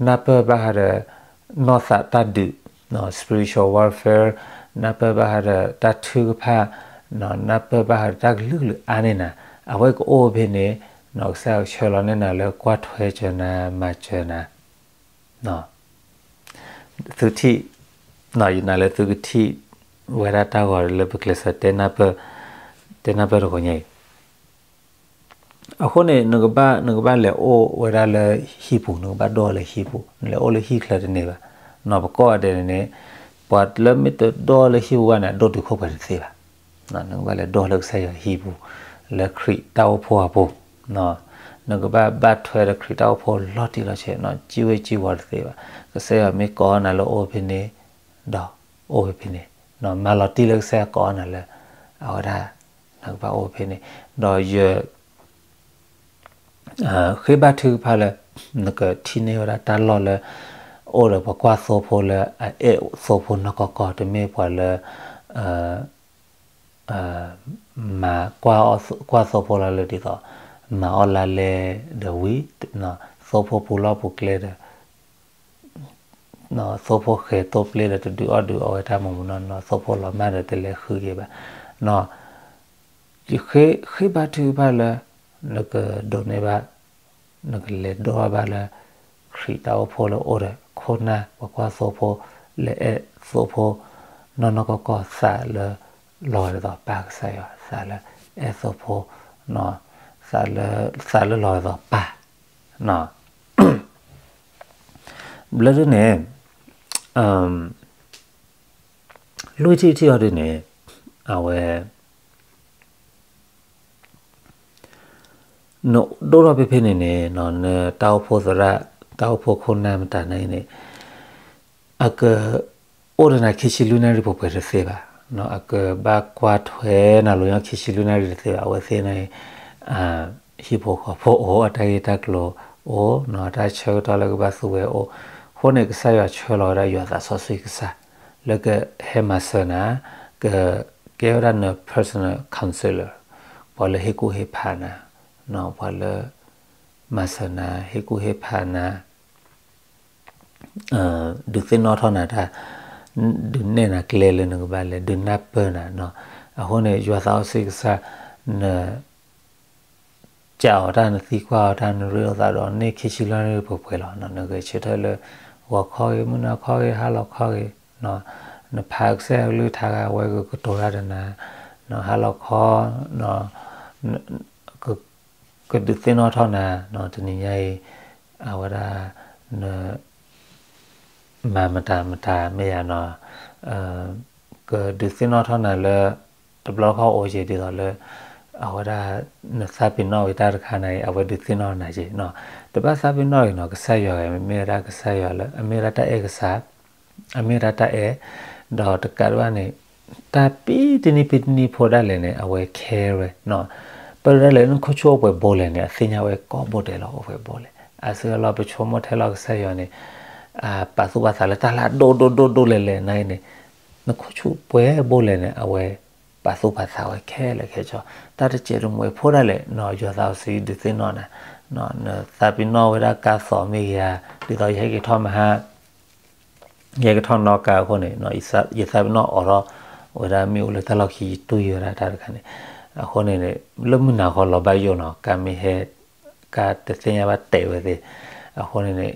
နၢ်ပၢၢ်ဘၣ်ဃးဒီး နီၢ်သးတၢ်ဒုး spiritual warfare, နၢ်ပၢၢ်ဘၣ်ဃးဒီးတၢ်ထုကဖၣ်, နၢ်ပၢၢ်ဘၣ်ဃးဒီးတၢ်ကလုာ်ကလုာ်အါန့ၢ်နၤ, အဝဲကအိၣ်ဖဲန့ၣ် ကစၢ်ယွၤဆှၢလီၤန့ၢ်နၤလၢကွၢ်ထွဲစၢၤနၤ မၤစၢၤနၤ သုထံၣ်, ယနာ်လၢသုကထံၣ်ဝဲဒၣ်တၢ်ဂီၤလၢပကျဲးစၢး တဲနၢ်ပၢၢ်တဂီၤညါအံၤ, အဃိန့ၣ် နကဘၣ် နကဘၣ်လဲၤအိၣ်ဝဲဒၣ်လၢဟံၣ်ပူၤ, နကဘၣ်ဒိၣ်လၢဟံၣ်ပူၤ, နလဲၤအိၣ်လၢဟံၣ်ချၢတန့ၢ်ဘၣ်, နီၢ်ပကိးဂၤဒဲးန့ၣ်န့ၣ် ပှၤလၢမ့ၢ်တဒိၣ်လၢဟံၣ်ပူၤဘၣ်န့ၣ် အဒိၣ်တုာ်ခိၣ်ပှဲၤတသ့ဘၣ် နကဘၣ်လဲၤဒိၣ်လၢကစၢ်ယွၤဟံၣ်ပူၤ, လၢခရံာ်တၢ်အိၣ်ဖှိၣ်အပူၤ, နကဘၣ်ဘၣ်ထွဲဒီးခရံာ်တၢ်အိၣ်ဖှိၣ်လီၤတံၢ်လီၤဆဲး, ကံၣ်ဝ့ၢ်ကံၣ်ဝီၤတသ့ဘၣ်, ကစၢ်ယွၤမ့ၢ်ကိးနၤလၢအိၣ်ဖဲန့ၣ်, ဒီးအိၣ်ဖဲဖဲန့ၣ်, မၤလီၤတံၢ်လၢကစၢ်ယွၤကိးနၤလၢ အဝဲဒၣ် နကဘၣ်အိၣ်ဖဲန့ၣ်, ဒီးယ ဃ့ဘါထုကဖၣ်လၢ နကထံၣ်န့ၢ်ဝဲဒၣ်တၢ်လီၢ်လၢ အိၣ်ဒီးပှၤကွၢ်သိဖိလၢအအဲၣ်သိဖိနီၢ်ကီၢ်ကီၢ်, တမ့ၢ်ပှၤလၢ မၤကွၢ်သိဖိလီၤလၢဒ်သိး မၤအီၣ်လါလဲဒီးဝံၤ သိဖိပူၤလီၢ်ပူၤကျဲဒီး သိဖိဃဲၤသိပျ့ဒီးတဒုးအီၣ်ဒုးအီဝဲတၢ်မူးမူးနီၢ်နီၢ်, သိဖိလီၤမၢ်ဒီးတလဲၤဃုက့ၤဘၣ်, ယဃ့ဘါထုကဖၣ်လၢ နကဒိးန့ၢ်ဘၣ် နကလဲၤဒိးဘၣ်လၢ ခရံာ်တၢ်အိၣ်ဖှိၣ်လၢအိၣ်ဒီးခိၣ်နၢ် ပှၤကွၢ်သိဖိ လၢအဲၣ်သိဖိ နီၢ်နီၢ်ကီၢ်ကီၢ် သးလၢလီၤဒ်သိးပၢ်ကစၢ်ယွၤ သးလၢအဲၣ်သိဖိ သးလၢလီၤဒ်သိးပၢ် ဘျီဒ်န့ၣ် လွံၢ်ထံၣ်တထံၣ်အီၤဒ်န့ၣ် အဝဲ နဒိၣ်ထီၣ်ဖဲဖဲန့ၣ်န့ၣ် နတၢ်အိၣ်ဖှိၣ်သရၣ် တၢ်အိၣ်ဖှိၣ်ခိၣ်နၢ်မတၤန့ၣ်န့ၣ် အကအိၣ်ဒီးနၤခံဆံလွံၢ်နၣ်ရံၣ်ပှဲၤပှဲၤတသ့ဘၣ်. အကဘၣ်ကွၢ်ထွဲနၤလီၤညီခံဆံလွံၢ်နၣ်ရံၣ်တသ့ဘၣ် အဝဲသ့ၣ်န့ၣ် ဟံၣ်ဖိဃီဖိအိၣ် အတၢ်ဂ့ၢ်တၢ်ကျိၤအိၣ် တၢ်ဆၢကတီၢ်လၢကဘၣ်သူဝဲအိၣ် အဃိန့ၣ် ကစၢ်ယွၤဆှၢလီၤဝဲဒၣ်ယွၤသးစီဆှံကစၢ် လၢကဟဲမၤစၢၤနၤ ကကဲဝဲဒၣ်န personal counselor ပှၤလၢဟ့ၣ်ကူၣ်ဟ့ၣ်ဖးနၤ ပှၤလၢ မၤစၢၤနၤ ဟ့ၣ်ကူၣ်ဟ့ၣ်ဖးနၤ ဒုးသ့ၣ်နီၣ်ထီၣ်နၤတၢ် ဒုးနဲၣ်နၤကျဲလၢနကဘၣ်လဲၤ ဒုးနၢ်ပၢၢ်နၤ အဃိန့ၣ် ယွၤသးစီဆှံကစၢ် န ကးအီၤတၢ် နသံကွၢ်အီၤတၢ် နရ့လိာ်သးဒီးန့ၢ်ခံဆံလွံၢ်နၣ်ရံၣ်ပှဲၤပှဲၤလီၤ. နဂဲၤဆၢထၢၣ်လၢ ဂီၤခီဂ့ၤ မုၢ်နၤခီဂ့ၤ ဟါလီၤခီဂ့ၤ နဖးကစၢ်ယွၤကလုၢ်ကထါဂ့ၤ အဝဲကကတိၤတၢ်ဒီးနၤ ဟါလီၤခီ ကဒုးသ့ၣ်နီၣ်ထီၣ်နၤ တနံၤညါအံၤ အဝဲဒၣ် န မၤမတၤမတၤမ့ၢ်ယၤနီၤ ကဒုးသ့ၣ်နီၣ်ထီၣ်နၤလၢ တဘျီခီအိၣ်က့ၤဒ်သိးလၢ အဝဲဒၣ် နသးပ့ၤနီၣ်ဝဲတၢ်တခါန့ၣ် အဝဲဒုးသ့ၣ်နီၣ်နၤက့ၤနီၤ တဘၣ်သးပ့ၤနီၣ်အံၤနီၤ ကစၢ်ယွၤဂ့ၤ မ့မ့ၢ်ဝဲဒၣ်ကစၢ်ယွၤလၢ အမ့ၢ်ဝဲဒၣ်တၢ်အဲၣ်ကစၢ် အမ့ၢ်ဝဲဒၣ်တၢ်အဲၣ် ဒီးတကးဒံးဘၣ်န့ၣ် တၢ်ပံတနံၤပံတနံၤဖိဒၣ်လဲာ်န့ၣ် အဝဲ care ဝဲ ပၢၢ်ဒၣ်လဲာ်နခိၣ်ဆူၣ်အိၣ်ပှဲၤဘိလဲၣ်န့ၣ် အသ့ၣ်ညါဝဲကိးဘိဒဲးလီၤ အိၣ်ပှဲၤဘိလဲၣ် အါစုအါလီၤ ပဆိကမိၣ်ထဲလီၤကစၢ်ယွၤန့ၣ် ပာ်သူၣ်ပာ်သးလၢတၢ်လၢအဒိၣ်ဒိၣ်ဒိၣ်ဒိၣ်လဲၣ်လဲၣ်န့ၣ် နခိၣ်ဆူၣ်ပှဲၤဘိလဲၣ်န့ၣ် အဝဲပာ်သူၣ်ပာ်သးဝဲခဲလၢာ်ခဲဆ့ တၢ်တစဲးတမှဲၤဖိဒၣ်လဲာ် ယွၤသးစီဆှံဒုးသ့ၣ်နီၣ်နၤ နသးပ့ၤနီၣ်ဝဲဒၣ်ကါသိးမ့ၢ်ဂ့ၤဧါ ဒ်သိးယဟဲက့ၤထီၣ်မဟါ ယဟဲက့ၤထီၣ်နီၣ်ကါအဃိန့ၣ် ယသးပ့ၤနီၣ်အိးထီၣ်ဝဲဒၣ်မ့ၣ်အူလၢတၢ်လီၢ်ခံ ယတူၢ်ယံၤဝဲဒၣ်တၢ်တခါန့ၣ် အဃိန့ၣ် လၢမုၢ်နၤဃီလီၤဘၣ်ယိၣ်နီၤ ကါမ့ၢ်ဟဲ ကါတသ့ၣ်ညါဘၣ်တဲာ်ဝဲသ့ၣ် အဃိန့ၣ်န့ၣ်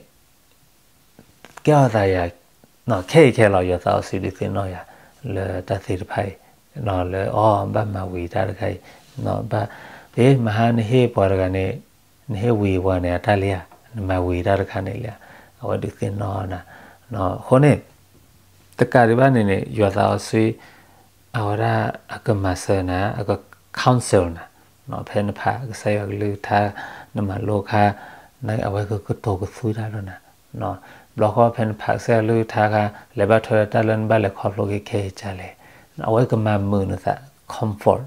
ကဲထီၣ်သးယၤ ခဲအံၤခဲလီၤ ယွၤသးစီဆှံဒုးသ့ၣ်နီၣ်ယၤ လၢတၢ်သ့ၣ်တဖၣ်အံၤ လၢအီၤဘၣ်မၤဝံၤတၢ်တခါအံၤ ဘၣ် မဟါနဟ့ၣ်ပှၤတဂၤန့ၣ် နဟ့ၣ်ဝံၤပှၤန့ၣ် အတၢ်လံဧါ နမၤဝံၤတၢ်တခါန့ၣ်လံဧါ အဝဲဒုးသ့ၣ်နီၣ်နၤ အဃိန့ၣ် တကးဒံးဘၣ်န့ၣ်န့ၣ် ယွၤသးစီဆှံ အဝဲဒၣ်အကမၤစၢၤနၤ အက counsel နၤ ဖဲနဖးကစၢ်ယွၤကလုၢ်ကထါ နမၤလိခါ အဝဲကကတိၤကသွံတၢ်လီၤနၤ ဘျီဃီဖဲနဖးကစၢ်ယွၤကလုၢ်ကထါခါ လဲၤဘၣ်ထွဲဒီးတၢ်လၢနဘၣ်လဲၤခီဖျိက့ၤခဲအံၤကလဲၣ် အဝဲကမၤမုာ်နသး comfort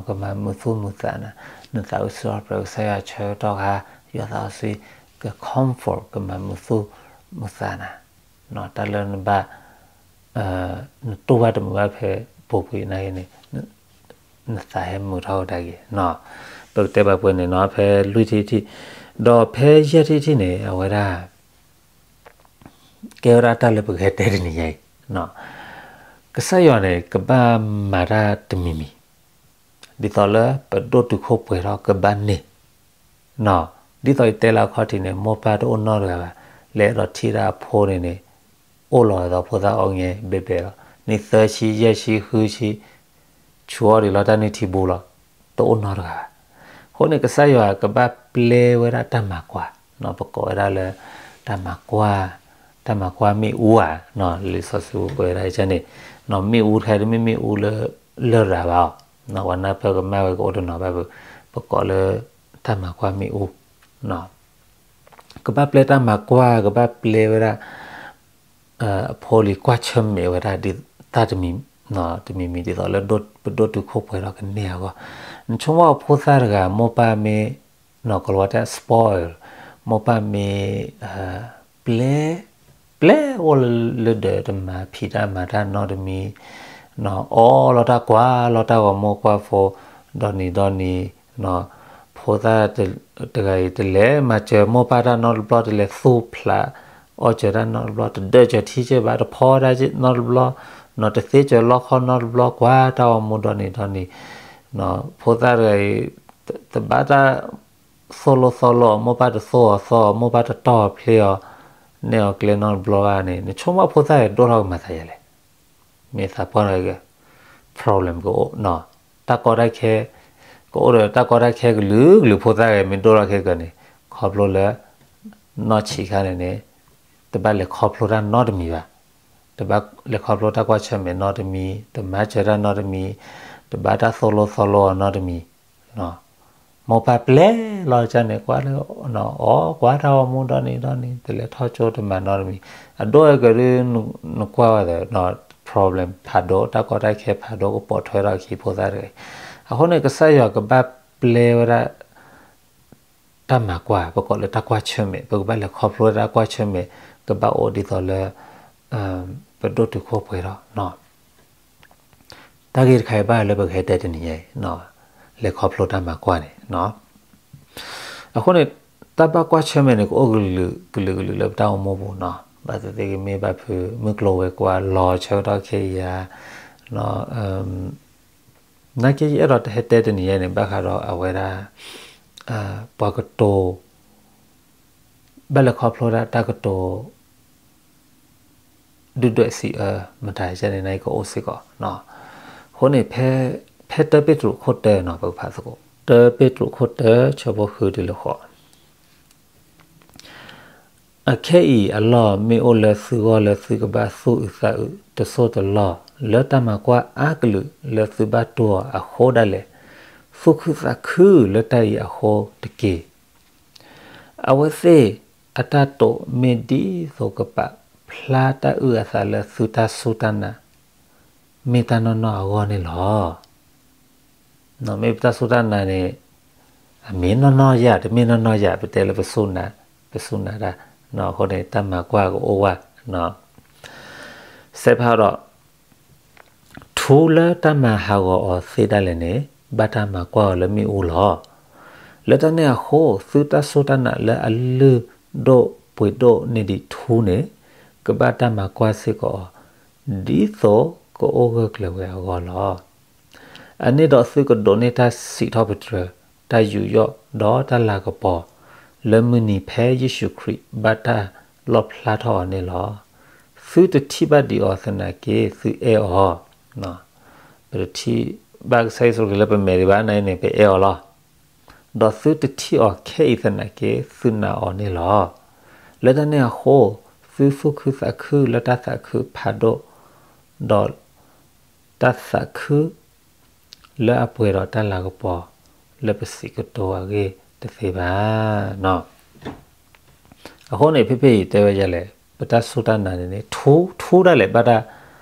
ကမၤမုာ်သူၣ်မုာ်သးနၤ နသးအုးစံးထီၣ်ပတြၢၤကစၢ်ယွၤဆၢကတီၢ်ခါ ယွၤသးစီဆှံ က comfort ကမၤမုာ်သူၣ်မုာ်သးနၤ တၢ်လၢနဘၣ် နတူၢ်ဘၣ်တမုာ်ဘၣ်ဖဲပူၤကွံာ်နာ်က့န့ၣ် နသးဟဲမုာ်ထီၣ်ကဒါက့ၤ ပကတဲဘၣ်ပှဲၤန့ၣ်နီၤ ဖဲလွံၢ်ထံၣ်ထံၣ် ဒီးဖဲယဲၢ်ထံၣ်ထံၣ်န့ၣ် အဝဲဒၣ် ကဲဝဲဒၣ်တၢ်လၢပကဟဲတဲတနံၤညါအံၤ ကစၢ်ယွၤန့ၣ် ကဘၣ်မၤတၢ်တမံၤမံၤ ဒ်သိးလၢပဒိၣ်တုာ်ခိၣ်ပှဲၤထီၣ်ကဘၣ်န့ၢ် ဒ်သိးယတဲလၢအခီၣ်ထံးန့ၣ် မိၢ်ပၢ်တအိၣ်နီတဂၤဘၣ်, လဲၤအဲၣ်ဒိးထံၣ်တၢ်အဖိန့ၣ်န့ၣ် အိၣ်လီၤဒ်သိးဖိသၣ်အီၣ်ငဲဘဲဘဲလီၤ. နံၣ်သၢဆံ ယဲၢ်ဆံ ဃုဆံ ဆူအီၤဒံးလီၤတၢ်နုၢ်ထံဘူလီၤ, တအိၣ်နီတဂၤဘၣ်. အဃိန့ၣ် ကစၢ်ယွၤကဘၣ်ပျဲဝဲဒၣ်တၢ်မၤကွၢ်, ပကိးဝဲဒၣ်လၢ တၢ်မၤကွၢ်, တၢ်မၤကွၢ်မ့ၣ်အူဧါ, လံာ်စီဆှံပှဲၤဝဲဒၣ်န့ၣ်, မ့ၣ်အူတခါတမ့ၢ်မ့ၣ်အူလၢ လရာ်ဘၣ်အီၤ, ပှၤနၢ်ပၢၢ်ကမၣ်ဝဲကအိၣ်တနီၤဘၣ်, ပကိးလၢ တၢ်မၤကွၢ်မ့ၣ်အူ ကဘၣ်ပျဲတၢ်မၤကွၢ်, ကဘၣ်ပျဲဝဲဒၣ် အဖိလံၤကွၢ်ဆၢၣ်မဲာ်ဝဲဒၣ် တၢ်တမံၤမံၤဒ်သိးလၢ ပဒိၣ်တုာ်ခိၣ်ပှဲၤထီၣ်ကန့ၢ်အဂီၢ်, နဆိကမိၣ်ဖိသၣ်တဂၤ မိၢ်ပၢ်မ့ၢ် ကိၤလၤဝါတဲ spoil, မိၢ်ပၢ်မ့ၢ် ပျဲ ပျဲအိၣ်လၢဒၢးတမၤဖံးတၢ်မၤတၢ်နီတမံၤ, အီလီၤတၢ်ကွၢ်လီၤတၢ်ဂီၤမူကွၢ်ဖိ ဒီနံၤဒီနံၤ, ဖိသၣ်တဂၤအံၤ တလဲၤမၤစၢၤမိၢ်ပၢ်တၢ်နီတဘျီ, တလဲၤသူၣ်ဖျးအီၣ်စၢၤတၢ်နီတဘျီ, တဒၢးစၢၤထံစၢၤဘၣ်, တဖီတၢ်နီတဘျီ, တသ့စၢၤလီခီနီတဘျီ, ကွၢ်တၢ်ဂီၤမူဒီနံၤဒီနံၤ, ဖိသၣ်တဂၤအံၤ တဘၣ်တၢ်သိၣ်လိသီလိအီၤ, မိၢ်ပၢ်တသိၣ်အီၤသီအီၤ, မိၢ်ပၢ်တတီၢ်အီၤဖျ့အီၤ, နဲၣ်အီၤကျဲနီတဘျီဘၣ်န့ၣ်, နဆိကမိၣ်ဖိသၣ်အံၤဒိၣ်ထီၣ်ကမၤသးယၤလဲၣ်. မ့ၢ်သးပှၢ်ထီၣ်က့ၤ problem ကအိၣ်, တၢ်ကီတၢ်ခဲ ကအိၣ်ဒီးတၢ်ကီတၢ်ခဲကလုာ်ကလုာ်, ဖိသၣ်ဂ့ၤမ့ၢ်ဒိၣ်ထီၣ်ခဲကၢန့ၣ် ခီဖျိလၢ နီၢ်ဆံးခါန့ၣ်န့ၣ် တဘၣ်လဲၤခီဖျိတၢ်နီတမံၤဘၣ်, တဘၣ်လဲၤခီဖျိတၢ်ကွၢ်ဆၢၣ်မဲာ်နီတမံၤ, တမၤစၢၤတၢ်နီတမံၤ, တဘၣ်တၢ်သိၣ်လိသီလိအီၤနီတမံၤ, မိၢ်ပၢ်ပျဲလီၤကန့ၣ် ကွၢ်လၢ အီၣ်ကွၢ်တၢ်ဂီၤမူဒီနံၤဒီနံၤ, တလဲၤထီၣ်ကၠိတမၤနီတမံၤ, အဒိၣ်အကၢဒုး နကွၢ်ဝဲဒီး problem ဖးဒိၣ် တၢ်ကီတၢ်ခဲဖးဒိၣ်ကပိာ်ထွဲထီၣ်အခံဖိသၣ်တဂ့ၤ. အဃိန့ၣ် ကစၢ်ယွၤကဘၣ်ပျဲဝဲဒၣ် တၢ်မၤကွၢ် ပကိးလၢတၢ်ကွၢ်ဆၢၣ်မဲာ် ပကဘၣ်လဲၤခီဖျိတၢ်ကွၢ်ဆၢၣ်မဲာ် ကဘၣ်အိၣ်ဒ်သိးလၢ ပဒိၣ်တုာ်ခိၣ်ပှဲၤထီၣ် တၢ်ဂ့ၢ်တခါအံၤဘၣ်လၢပကဟဲတဲတနံၤညါအံၤ လဲၤခီဖျိတၢ်မၤကွၢ်န့ၣ်. အဃိန့ၣ် တၢ်ဘၣ်ကွၢ်ဆၢၣ်မဲာ်န့ၣ် ကအိၣ်ကလုာ်ကလုာ်ကလုာ်လၢပတၢ်အိၣ်မူပူၤနီၤ. ဘၣ်သ့ၣ်သ့ၣ်ကမ့ၢ်ဘၣ်ဖုး မုၢ်ကျိၤဝဲၤကွာ် လီၤဆၢကတီၢ်ခဲအံၤဧါ, နာ်က့ ယအဲၣ်ဒိးဟဲတဲတနံၤညါန့ၣ် ဘၣ်ဃးဒီးအဝဲဒၣ် ပှၤကတိၤ ဘၣ်လဲၤခီဖျိဒၣ်တၢ်ကတိၤ ဒုၣ်ဒွဲၣ်စံးအၢ မတၤယကဲန့ၣ် နကအိၣ်စ့ၢ်ကီး. အဃိန့ၣ် ဖဲတၢပ့းတရူးခိၣ်တၢနီၤ ပကဖးသကိး တၢပ့းတရူးခိၣ်တၢ ဆၢဖိဃုတုၤလၢဃိး. အခဲအံၤအလီၢ်မ့ၢ်အိၣ်လၢသုဂီၢ်လၢသုကဘၣ်သူၣ်အုးသးအုး တစိၢ်တလီၢ် လၢတၢ်မၤကွၢ်အါကလုာ်လၢသုဘၣ်တူၢ်အီၤအဃိဒၣ်လဲာ်, သူၣ်ခုသးခုလၢတၢ်အံၤအဃိတက့ၢ်. အဝဲသ့ၣ်အတၢ်တိာ်မ့ၢ်ဒ်သိးကပာ်ဖျါတၢ်အုၣ်အသးလၢသုတၢ်စူၢ်တၢ်နာ် မ့ၢ်တၢ်နီၢ်နီၢ်အဂီၢ်န့ၣ်လီၤ. မ့ၢ်ပတၢ်စူၢ်တၢ်နာ်န့ၣ် အမ့ၢ်နီၢ်နီၢ်ယၤ တမ့ၢ်နီၢ်နီၢ်ယၤ ပတဲလၢပစူၢ်နာ် ပစူၢ်နာ်တၢ် အဃိန့ၣ် တၢ်မၤကွၢ်ကအိၣ်ဝဲ စဲးဖးဒီး ထူလၢတၢ်မၤဟးဂီၤအီၤသ့ဒၣ်လဲာ်န့ၣ် ဘၣ်တၢ်မၤကွၢ်အီၤလၢမ့ၣ်အူလီၤ. လၢတၢ်န့ၣ်အဃိ သုတၢ်စူၢ်တၢ်နာ်လၢအလုၢ်ဒိၣ်ပှ့ၤဒိၣ်န့ၢ်ဒံးထူန့ၣ် ကဘၣ်တၢ်မၤကွၢ်စ့ၢ်ကီးအီၤ ဒ်သိးကအိၣ်ဂၢၢ်ကျၢၤဝဲအဂီၢ်လီၤ. အန့ၣ်ဒီးသုကဒိးန့ၢ်တၢ်စံးထီၣ်ပတြၢၤ တၢ်ယူးယီၣ်ဒီးတၢ်လၤကပီၤ လၢမုၢ်နံၤဖဲယ့ၣ်ၡူးခရံာ်ဘၣ်တၢ်လီၣ်ဖျါထီၣ်အီၤန့ၣ်လီၤ. သုတထံၣ်ဘၣ်ဒံးအီၤသနာ်က့ သုအဲၣ်အီၤ, ပတထံၣ်ဘၣ်ကစၢ်ယ့ၣ်ၡူးခရံာ်လၢပမဲာ်ဒံးဘၣ်န့ၣ်န့ၣ် ပအဲၣ်အီၤလီၤ. ဒီးသုတထံၣ်အီၤခဲအံၤသနာ်က့ သုနာ်အီၤန့ၣ်လီၤ. လၢတၢ်န့ၣ်အဃိ သုသူၣ်ခုသးခုလၢတၢ်သးခုဖးဒိၣ်, ဒီးတၢ်သးခု လၢအပှဲၤဒီးတၢ်လၤကပီၤ လၢပစံးကတိၤအဂ့ၢ်တသ့ဘၣ်. အဃိန့ၣ် ဖဲဖဲအံၤတဲဝဲဒ်လဲၣ်, ပတၢ်စူၢ်တၢ်နာ်န့ၣ်န့ၣ် ထူ ထူဒၣ်လဲာ် ဘၣ်တၢ်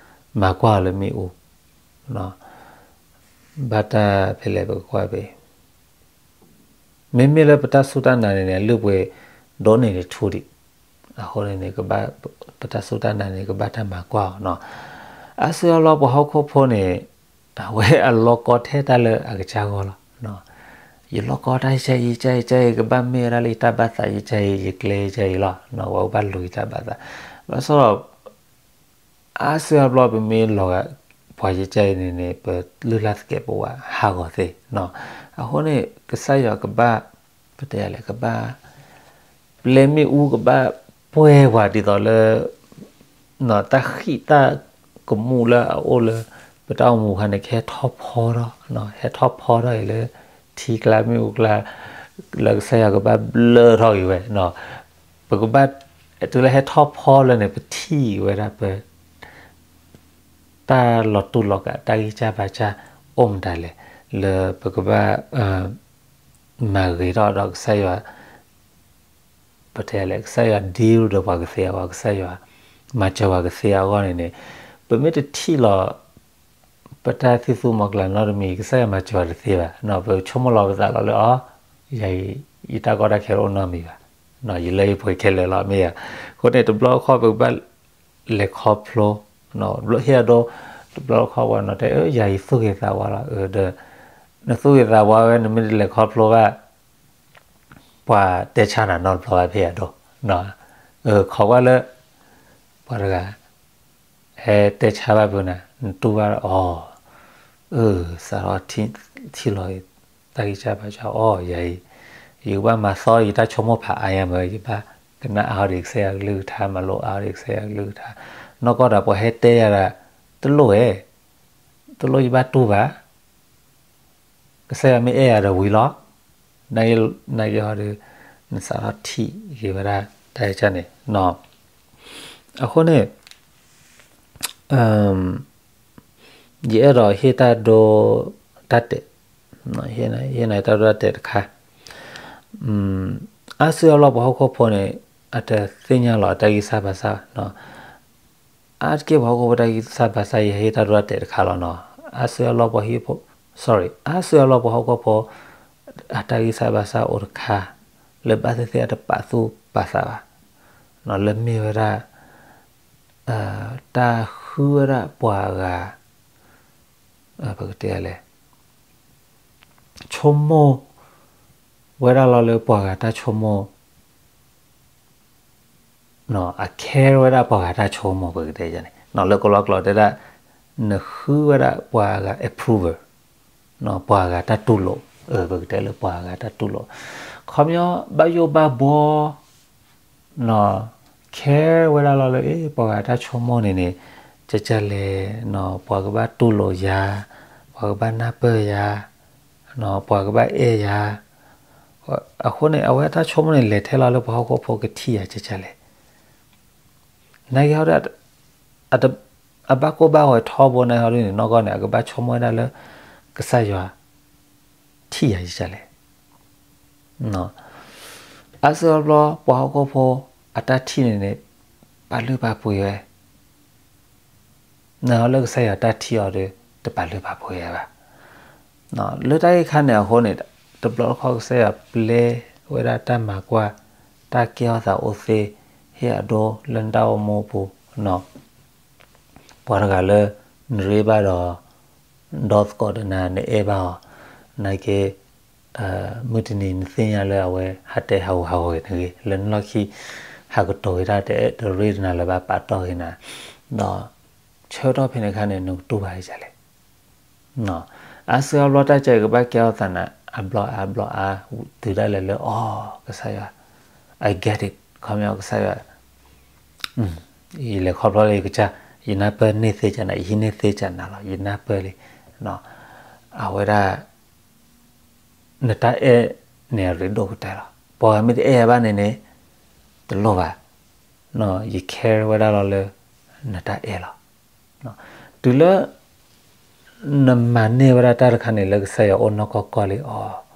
မၤကွၢ်အီၤလၢမ့ၣ်အူ, ဘၣ်တၢ်ဖဲလဲၣ်ပကကွၢ်ဖဲ မ့မ့ၢ်လၢပတၢ်စူၢ်တၢ်နာ်န့ၣ်န့ၣ် လုၢ်ပှ့ၤဒိၣ်န့ၢ်ဒံးထူဒံး, အဃိန့ၣ်န့ၣ် ပတၢ်စူၢ်တၢ်နာ်န့ၣ် ကဘၣ်တၢ်မၤကွၢ်အီၤနီၤ. အါစုအါဘျီပှၤဟီၣ်ခိၣ်ဖိန့ၣ် အဝဲအလီၢ်ကီထဲတၢ်လၢအကစၢ်ဂီၢ်လီၤ. ယလီၢ်ကီတၢ်ယကဲအံၤ ကဲအံၤ ကဲအံၤ ကဘၣ်မ့ၢ်ဝဲဒၣ်လၢယတၢ်ဘၣ်သးယကဲအံၤ ယကျဲယကဲအံၤလီၤ. ဝဲကဘၣ်လူၤယတၢ်ဘၣ်သး, ဘၣ်ဆၣ်ဒီး အါစုအါဘျီပမ့ၢ်လီၤဂာ်ပှၤယကဲအံၤန့ၣ်န့ၣ် ပလုၢ်လၢ်သကဲးပဝးဟးဂီၤသ့နီၤ. အဃိန့ၣ် ကစၢ်ယွၤကဘၣ် ပတဲလဲၣ် ကဘၣ် ပျဲမ့ၣ်အူ ကဘၣ်ပှဲၤပှၤဒ်သိးလၢ တၢ်ဃံၣ်တၢ်ကမူၣ်လၢအအိၣ်လၢ ပတၢ်အိၣ်မူအခါန့ၣ် ကဟဲထီၣ်ဖီထီၣ်, ဟဲထီၣ်ဖီထီၣ်အံၤလၢ ထံကျါမ့ၣ်အူကျါ လၢကစၢ်ယွၤကဘၣ်ဘျၢထီၣ်က့ၤဝဲ, ပကဘၣ် တုၤလၢဟဲထီၣ်ဖီလၢန့ၣ် ပထံၣ်ဝဲဒၣ်ပ တၢ်လီၤတူာ်လီၤကာ် တၢ်ဂံၢ်စၢ်ဘါစၢ် အိၣ်မတၤလဲၣ် လၢပကဘၣ် မၤဂ့ၤထီၣ်ဒီးကစၢ်ယွၤ, ပတဲလဲၣ် ကစၢ်ယွၤ deal ဒီးပှၤကသ့အဂီၢ် ကစၢ်ယွၤ မၤစၢၤပှၤကသ့အဂီၢ်န့ၣ်န့ၣ် ပမ့ၢ်တထံၣ်လီၤ ပတၢ်သံၣ်သူမီၤကျၢ်နီတမံၤ ကစၢ်ယွၤမၤစၢၤပှၤတသ့ဘၣ်. ပဆိကမိၣ်လီၤပသးလီၤလၢအီၤ ယၤအံၤ ယတၢ်ကီတၢ်ခဲတအိၣ်နီတမံၤဘၣ်, ယလၢယပှဲၤခဲလၢာ်လီၤ မ့ၢ်ဧါ. အဃိန့ၣ် တဘျီတခီၣ်ပကဘၣ် လဲၤခီဖျိ, ဘျီဟ့ၣ်အဒိ တဘျီတခီၣ်ပှၤနီၤတဲ ယၤအံၤသူၣ်ဂ့ၤသးဝါလီၤ, ဒီး နသူၣ်ဂ့ၤသးဝါဝဲ နမ့ၢ်တလဲၤခီဖျိဘၣ် ပှၤတဲဆါနၤနီတဘျီဘၣ် ဖဲအဒိ, ခိးကွၢ်လၢ ပှၤတဂၤ ဟဲတဲဆါဘၣ်ဖုးနၤ နတူၢ်ဘၣ်အီၤ, အၢ စးထီၣ်ထံၣ်လီၤ တၢ်ဂံၢ်စၢ်ဘါစၢ်အီၤ ယၤအံၤ ယကဘၣ်မၤသီယတၢ်ဆိကမိၣ်ဖးအါညါမ့ၢ် ယဘၣ်ကနၣ်အါအီၤဒီးကစၢ်ယွၤကလုၢ်ကထါ မၤလိအါအီၤဒီးကစၢ်ယွၤကလုၢ်ကထါ, နီၢ်ကီၢ်ဒီးပှၤဟဲတဲယၤဒၣ် တလိၣ်ဝဲ, တလိၣ်ယဘၣ်တူၢ်ဘၣ် ကစၢ်ယွၤမ့ၢ်အဲၣ်ယၤဒီးဝံၤလီၤ. နာ်က့ဟီဒီး နစးထီၣ်ထံၣ်ဂ့ၤဝဲဒၣ်တၢ်အဲၣ်န့ၣ်, အဃိန့ၣ် ယအဲၣ်ဒိးဟ့ၣ်တၢ်ဒိတၢ်တဲာ်, ဟ့ၣ်နၤတၢ်ဒိတၢ်တဲာ်တခါ, အါစုအါဘျီပှၤဟီၣ်ခိၣ်ဖိန့ၣ် အတသ့ၣ်ညါလီၤအတၢ်ဂံၢ်စၢ်ဘါစၢ် အါတက့ၢ်ပှၤဟီၣ်ခိၣ်ဖိတၢ်ဂံၢ်စၢ်ဘါစၢ် ယဟ့ၣ်တၢ်ဒိတၢ်တဲာ်တခါလီၤနီၤ. အါစုအါဘျီပှၤဟံၣ်ဖိ, sorry, အါစုအါဘျီပှၤဟီၣ်ခိၣ်ဖိ အတၢ်ဂံၢ်စၢ်ဘါစၢ်အိၣ်တခါ လၢဘၣ်သ့ၣ်သ့ၣ်အတပာ်သူၣ်ပာ်သးဘၣ်, လၢမ့ၢ်ဝဲဒၣ် တၢ်ဃုဝဲဒၣ်ပှၤဂၤ ပကတဲလဲၣ်, ဆိကမိၣ်ဝဲဒၣ်လီၤလၢပှၤဂၤတၢ်ဆိကမိၣ်, အ care ဝဲဒၣ်ပှၤဂၤတၢ်ဆိကမိၣ် ပကတဲန့ၣ်, လၢကလီကလီတဲဒၣ် နဃုဝဲဒၣ်ပှၤဂၤ approval, ပှၤဂၤတၢ်တူၢ်လိာ်, ပကတဲလၢပှၤဂၤတၢ်တူၢ်လိာ်, ခီပညီ ဘၣ်ယိၣ်ဘၣ်ဘှီ care ဝဲဒၣ်လီၤလၢ ပှၤဂၤတၢ်ဆိကမိၣ်န့ၣ်န့ၣ် ကကလဲၣ်, ပှၤကဘၣ်တူၢ်လိာ်ယၤ, ပှၤကဘၣ်နၢ်ပၢၢ်ယၤ, ပှၤကဘၣ်အဲၣ်ယၤ, အဃိန့ၣ် အဝဲတၢ်ဆိကမိၣ်န့ၣ် လဲၤထဲလီၤလၢပှၤဟီၣ်ခိၣ်ဖိကထံၣ်ယၤကကလဲၣ်, နာ်က့ဟီဒီး အဘၣ်ကိၢ်ဘၣ်ဂီၤထီဘိန့ၣ်ဟီဒ်န့ၣ် နီၢ်ကီၢ်န့ၣ် အကဘၣ်ဆိကမိၣ်ဝဲဒၣ်လၢ ကစၢ်ယွၤ ထံၣ်ယၤကကလဲၣ်, အါစုအါဘျီ ပှၤဟီၣ်ခိၣ်ဖိ အတၢ်ထံၣ်န့ၣ်န့ၣ် ပာ်လုၢ်ပာ်ပှ့ၤဝဲ, နဟီလၢကစၢ်ယွၤတၢ်ထံၣ်အီၤဒီး တပာ်လုၢ်ပာ်ပှ့ၤဝဲဘၣ်, လၢတၢ်ဂ့ၢ်ခါန့ၣ်အဃိန့ၣ် တဘျီတခီၣ်ကစၢ်ယွၤပျဲဝဲဒၣ်တၢ်မၤကွၢ် တၢ်ကဲထီၣ်သးအိၣ်သ့ ဟ့ၣ်အဒိလၢနတၢ်အိၣ်မူအပူၤ, ပှၤတဂၤလၢ နရ့ဘၣ်ဒီး ဒီသကိးဒီးနၤ နအဲၣ်ဘၣ်အီၤ, နာ်က့ မုၢ်တနံၤနသ့ၣ်ညါလၢအဝဲ ဟးတဲဟးဂူာ်ဟးဂီၤက့ၤနဂ့ၤ လၢနလီၢ်ခံ ဟးကတိၤက့ၤတၢ်တအဲၣ်တရ့တနၤလၢၤဘၣ် ပာ်တီၢ်က့ၤနၤ, ဒီးဆၢကတီၢ်ဖဲန့ၣ်အခါန့ၣ် နကတူၢ်ဘၣ်ကကလဲၣ်, အါစုအါဘျီတၢ်ကဲကဘၣ်ကဲထီၣ်သးနၤ အဘျီအါဘျီအါ တုၤဒၣ်လဲာ်လၢ အိ ကစၢ်ယွၤ I get it ခီပညီကစၢ်ယွၤ ယလဲၤခီဖျိလၢယကစၢ် ယနၢ်ပၢၢ်န့ၢ်သ့ကနၤ ယဟံးန့ၢ်သ့ကနၤလီၤ ယနၢ်ပၢၢ်လံ, အဝဲဒၣ် နတၢ်အဲၣ်န့ၣ်အရ့ဒိၣ်ကတၢၢ်လီၤ. ပှၤမ့ၢ်တအဲၣ်ဘၣ်န့ၣ်န့ၣ် တလိၣ်ဘၣ်, ယ care ဝဲဒၣ်လီၤလၢ နတၢ်အဲၣ်လီၤ. တုၤလၢ နမၤန့ၢ်ဝဲဒၣ်တၢ်တခါန့ၣ် လၢကစၢ်ယွၤအိၣ်နီၢ်ကီၢ်ကီၢ်လံအီၤ,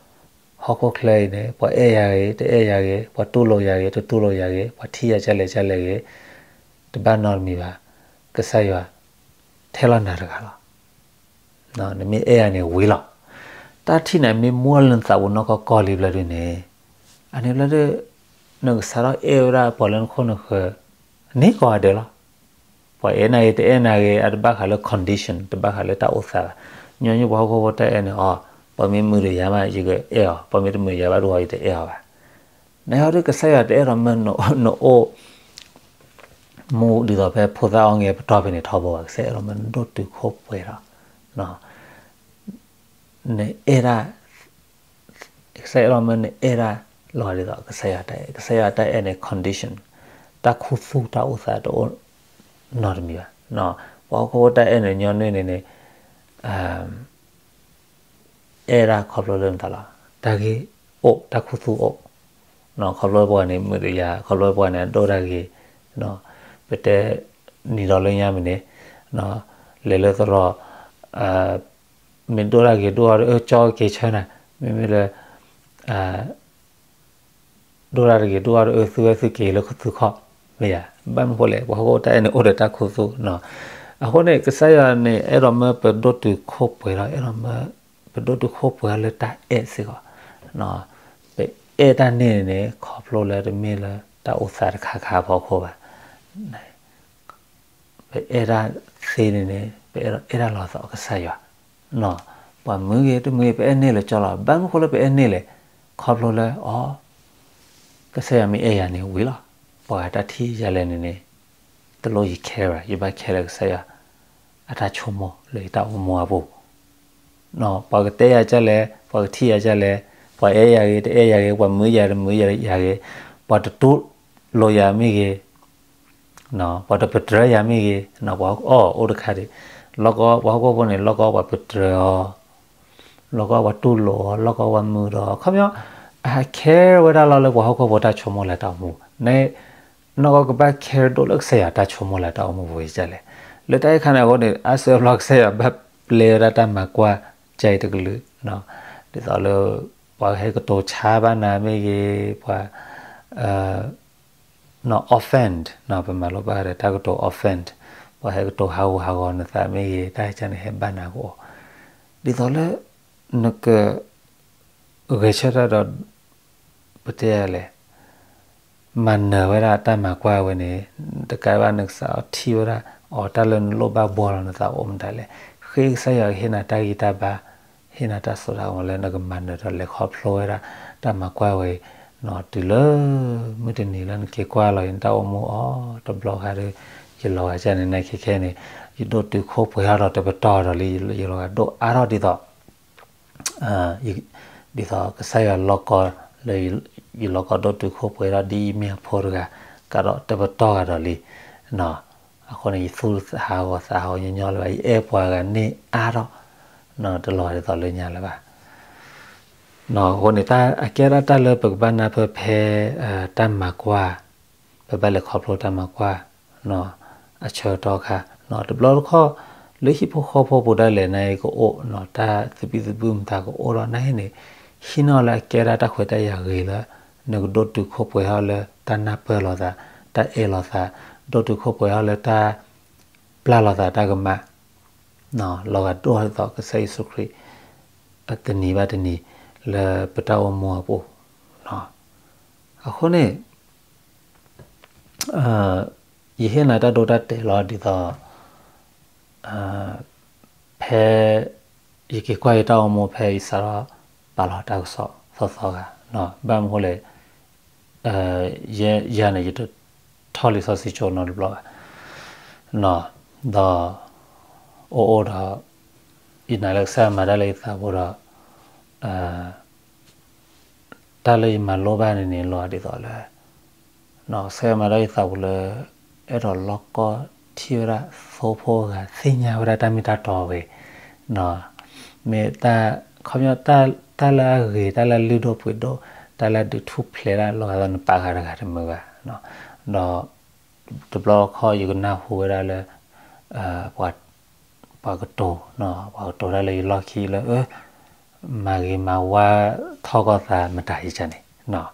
ဟီၣ်ခိၣ်ချၢအံၤန့ၣ် ပှၤအဲၣ်ယၤဂ့ၤ တအဲၣ်ယၤဂ့ၤ ပှၤတူၢ်လိာ်ယၤဂ့ၤ တတူၢ်လိာ်ယၤဂ့ၤ ပှၤထံၣ်ယၤကလဲၣ်ကလဲၣ်ဂ့ၤ တဘၣ်နီတမံၤဘၣ်, ကစၢ်ယွၤ ထဲလီၤနၤတဂၤလီၤ. နမ့ၢ်အဲၣ်ယၤန့ၣ်ဝံၤလီၤ. တၢ်ထံၣ်န့ၣ်မ့ၢ်မူလၢနသးပူၤနီၢ်ကီၢ်ကီၢ်လံဘျီဒုန့ၣ်, အန့ၣ်ဘျီဒု နကစးထီၣ်အဲၣ်ဝဲဒၣ်ပှၤလၢနခိၣ်နဃၢၤ န့ၢ်ကိးဂၤဒဲးလီၤ. ပှၤအဲၣ်နၤဂ့ၤ တအဲၣ်နၤဂ့ၤ အတဘၣ်ဃးလၢ condition တဘၣ်ဃးလၢတၢ်အိၣ်သးဘၣ်. ညီနုၢ်ပှၤဟီၣ်ခိၣ်ဖိတၢ်အဲၣ်န့ၣ်အီၤ, ပှၤမ့ၢ်မုာ်ဒီးယၤမး ယကအဲၣ်အီၤ, ပှၤမ့ၢ်တမုာ်ယၤဘၣ်ဒုးအီၤ ယတအဲၣ်အီၤဘၣ်. နဟီဒုကစၢ်ယွၤတအဲၣ်ဒိးမၢနအိၣ် မူဒ်သိးဖဲဖိသၣ်အီၣ်ငဲပတီၢ်ဖဲန့ၣ်ထီဘိဘၣ်. ကစၢ်ယွၤအဲၣ်ဒိးမၢနဒိၣ်တုာ်ခိၣ်ပှဲၤဒီး နအဲၣ်ဒၣ် ကစၢ်ယွၤအဲၣ်ဒိးမၢနအဲၣ်ဒၣ်လီၤဒ်သိး ကစၢ်ယွၤတၢ်အဲၣ်, ကစၢ်ယွၤတၢ်အဲၣ်န့ၣ် condition တၢ်ခူသူၣ်တၢ်အိၣ်သးတအိၣ်နီတမံၤဘၣ်. ပှၤဟီၣ်ခိၣ်ဖိတၢ်အဲၣ်န့ၣ် ညီနုၢ်န့ၣ်န့ၣ် အဲၣ်ဒၣ်ခီဖျိလၢနသးလီၤ. တၢ်ဂ့ၢ်အိၣ် တၢ်ခူသူၣ်အိၣ်, ခီဖျိပှၤန့ၣ်မုာ်ဒီးယၤ ခီဖျိပှၤန့ၣ်အဒိၣ်တၢ်ဂ့ၤ, ပတဲ နံၤဒီးလၢညါမ့ၢ်န့ၣ် လဲၤလၢသရိာ် မ့ၢ်ဒိၣ်တၢ်ဂ့ၤဒိၣ်အီၤဒီး အၢ ကၠီက့ၤဆၢနၤ, မ့မ့ၢ်လၢ ဒိၣ်တၢ်တဂ့ၤဒိၣ်အီၤဒီး အၢ သုဝဲသုက့ၤလၢသုခီၣ်, မ့ၢ်ယၤ ဘၣ်မနုၤဃိလဲၣ် ပှၤဟီၣ်ခိၣ်ဖိတၢ်အဲၣ်န့ၣ်အိၣ်ဒီးတၢ်ခူသူၣ်နီၤ. အဃိန့ၣ် ကစၢ်ယွၤန့ၣ် အဲၣ်ဒိးမၢပဒိၣ်တုာ်ခိၣ်ပှဲၤဒီး အဲၣ်ဒိးမၢ ပဒိၣ်တုာ်ခိၣ်ပှဲၤလၢတၢ်အဲၣ်စ့ၢ်ကီး, ပအဲၣ်တၢ်န့ၢ်န့ၣ် ခီဖျိလၢတမ့ၢ်လၢတၢ်အိၣ်သးတခါခါအဖီခိၣ်ဘၣ်. ပအဲၣ်တၢ်သ့န့ၣ်န့ၣ် ပအဲၣ်ဒိးအဲၣ်တၢ်လီၤသးကစၢ်ယွၤ, ပှၤမုာ်ဂ့ၤတမုာ်ဂ့ၤ ပအဲၣ်န့ၢ်လၢာ်ကၠီလီၤ. ဘၣ်မနုၤဃိလၢပအဲၣ်န့ၢ်လဲၣ်, ခီဖျိလၢ အီ ကစၢ်ယွၤမ့ၢ်အဲၣ်ယၤန့ၣ်ဝံၤလီၤ. ပှၤဂၤတၢ်ထံၣ်ယၤလဲၣ်န့ၣ်န့ၣ် တလိၣ်ယ care ဘၣ်, ယဘၣ် care လၢကစၢ်ယွၤ အတၢ်ဆိကမိၣ်လၢယတၢ်အိၣ်မူအပူၤ ပှၤကတဲယၤကလဲၣ်, ပှၤကထံၣ်ယၤကလဲၣ်, ပှၤအဲၣ်ယၤဂ့ၤ တအဲၣ်ယၤဂ့ၤ, ပှၤမုာ်ယၤတမုာ်ယၤဂ့ၤ, ပှၤတတူၢ်လိာ်ယၤမ့ၢ်ဂ့ၤ, ပှၤတပတြၢၤယၤမ့ၢ်ဂ့ၤ, ပှၤအီၣ်အိၣ်တခါဒံး, လီၢ်ကီပှၤဟီၣ်ခိၣ်ဖိန့ၣ် လီၢ်ကီပှၤပတြၢၤအီၤ, လီၢ်ကီပှၤတူၢ်လိာ်အီၤ, လီၢ်ကီပှၤမုာ်ဒီး, ခီပညီ အ care ဝဲဒၣ်လီၤလၢပှၤဟီၣ်ခိၣ်ဖိတၢ်ဆိကမိၣ်လၢတၢ်အိၣ်မူန့ၣ် နီၢ်ကီၢ်ကဘၣ် care ဒိၣ်လၢကစၢ်ယွၤတၢ်ဆိကမိၣ်လၢတၢ်အိၣ်မူပူၤကလဲၣ်. လၢတၢ်အံၤခါန့ၣ်အဃိန့ၣ် အါစုအါဘျီကစၢ်ယွၤဘၣ်ပျဲဝဲဒၣ်တၢ်မၤကွၢ် ကဲအံၤတကလုာ်, ဒ်သိးလၢ ပှၤဟဲကတိၤဆါဘၣ်နၤမ့ၢ်ဂ့ၤ, ပှၤ offend ပမၤလိဘၣ်ဒီးတၢ်ကတိၤ offend, ပှၤဟဲကတိၤဟးဂူာ်ဟးဂီၤနသးမ့ၢ်ဂ့ၤ တၢ်ဟဲကန့ၣ်ဟဲဘၣ်နၤကအိၣ်, ဒ်သိးလၢ နက ဂဲၤဆၢထၢၣ်ဒီး ပတဲလဲၣ် မၤနၢၤဝဲဒၣ်တၢ်မၤကွၢ်ဝဲန့ၣ်, တကးဘၣ်နကစးထံၣ်ဝဲဒၣ် အီၤတၢ်လၢနလိၣ်ဘၣ်ဘှီလီၤနသးအိၣ်မတၤလဲၣ်, ဃ့ကစၢ်ယွၤကဟ့ၣ်နၤတၢ်ဂံၢ်တၢ်ဘါ, ဟ့ၣ်နၤတၢ်စိတၢ်ကမီၤလၢနကမၤနၢၤဒီးလဲၤခီဖျိဝဲဒၣ် တၢ်မၤကွၢ်ဝဲအံၤ, တုၤလၢ မုၢ်တနံၤလၢနက့ၤကွၢ်လီၤအံၤ နတၢ်အိၣ်မူအီၤတဘျီဃီဒီး ယလီၤဂာ်ကန့ၣ် နခဲခဲန့ၣ် ယဒိၣ်တုာ်ခိၣ်ပှဲၤထီၣ်ဒီးတပတီၢ်ဒီးလံ ယလီၤဂာ်ဒိၣ်အါထီၣ်ဒ်သိး ဒ်သိးကစၢ်ယွၤလီၢ်ကီ လၢ ယလီၢ်ကီဒိၣ်တုာ်ခိၣ်ပှဲၤထီၣ်ဒ်ယမ့ၢ်အဖိတဂၤ ကဒီးတပတီၢ်ဂၤဒီးလံ. အဃိန့ၣ် ယသူၣ်ဟးဂီၤသးဟးဂီၤညီညီလၢၤဘၣ်, ယအဲၣ်ပှၤဂၤန့ၢ်အါထီၣ် တလီၤဒ်သိးလၢညါလၢၤဘၣ်. အဃိန့ၣ် အကဲဒၣ်တၢ်လၢပကဘၣ်နၢ်ပၢၢ်ဖဲ တၢ်မၤကွၢ်, ပဘၣ်လဲၤခီဖျိတၢ်မၤကွၢ် အဆၢကတီၢ်ခါ, တဘျီတခီၣ် လၢဟံၣ်ဖိဃီဖိပူၤဒၣ်လဲာ်န့ၣ်ကအိၣ်, တၢ်သဘံၣ်သဘုၣ်မတၤကအိၣ်ဒီးနဟ့ၣ်န့ၣ်, ဟံးန့ၢ်လၢအကဲဒၣ်တၢ်ခွဲးတၢ်ယာ်ဂ့ၤလၢ နကဒိၣ်တုာ်ခိၣ်ပှဲၤထီၣ်လၢတၢ်နၢ်ပၢၢ်လိာ်သး, တၢ်အဲၣ်လိာ်သး, ဒိၣ်တုာ်ခိၣ်ပှဲၤထီၣ်လၢတၢ်ပျၢ်လိာ်သးတၢ်ကမၣ် လီၤဂာ်ဒိၣ်ဒ်သိးကစၢ်ယ့ၣ်ၡူးခရံာ် တနံၤဘၣ်တနံၤ လၢပတၢ်အိၣ်မူအပူၤ. အဃိန့ၣ် ယဟ့ၣ်နၤတၢ်ဒိတၢ်တဲာ်လီၤ ဒ်သိး ဖဲ ယက့ၤကွၢ်ယတၢ်အိၣ်မူဖဲယစးထီၣ်ပာ်လီၤတၢ်ကစီၣ်သီသီဂၤ, ဘၣ်မနုၤဃိလဲၣ် ယၤန့ၣ် ယတထီၣ်လံာ်စီဆှံကၠိနီတဘျီဘၣ်, ဒီး အိၣ်အိၣ်ဒီး ယနာ်လၢကစၢ်ယွၤမၤတၢ်လၢယသးပူၤဒီး တၢ်လၢယမၤလိဘၣ်န့ၣ်န့ၣ် လီၤဒ်သိးလၢ ကစၢ်ယွၤမၤတၢ်လၢယသးပူၤလၢ အဲၣ်ဒိးလီၢ်ကီထံၣ်ဝဲဒၣ်သိဖိအဂၤ သ့ၣ်ညါဝဲဒၣ်တၢ်မ့ၢ်တၢ်တီဝဲ, မ့ၢ်တၢ် ခီပညီ တၢ်လၢအဂ့ၤ တၢ်လၢအလုၢ်ဒိၣ်ပှ့ၤဒိၣ် တၢ်လၢဒုးထူၣ်ဖျဲးဒၣ်လီၤဂာ်ဒီးနပာ်ဃာ်တဂၤတမုာ်ဘၣ်, ဒီး တဘျီတခီၣ်ယကနၢ်ဟူဝဲဒၣ်လၢ ပှၤ ပှၤကတိၤ ပှၤကတိၤတၢ်လၢယလီၢ်ခံလၢ မၤဂ့ၤမၤဝါထီၣ်ကီၢ်သးမတၤယကန့ၣ်,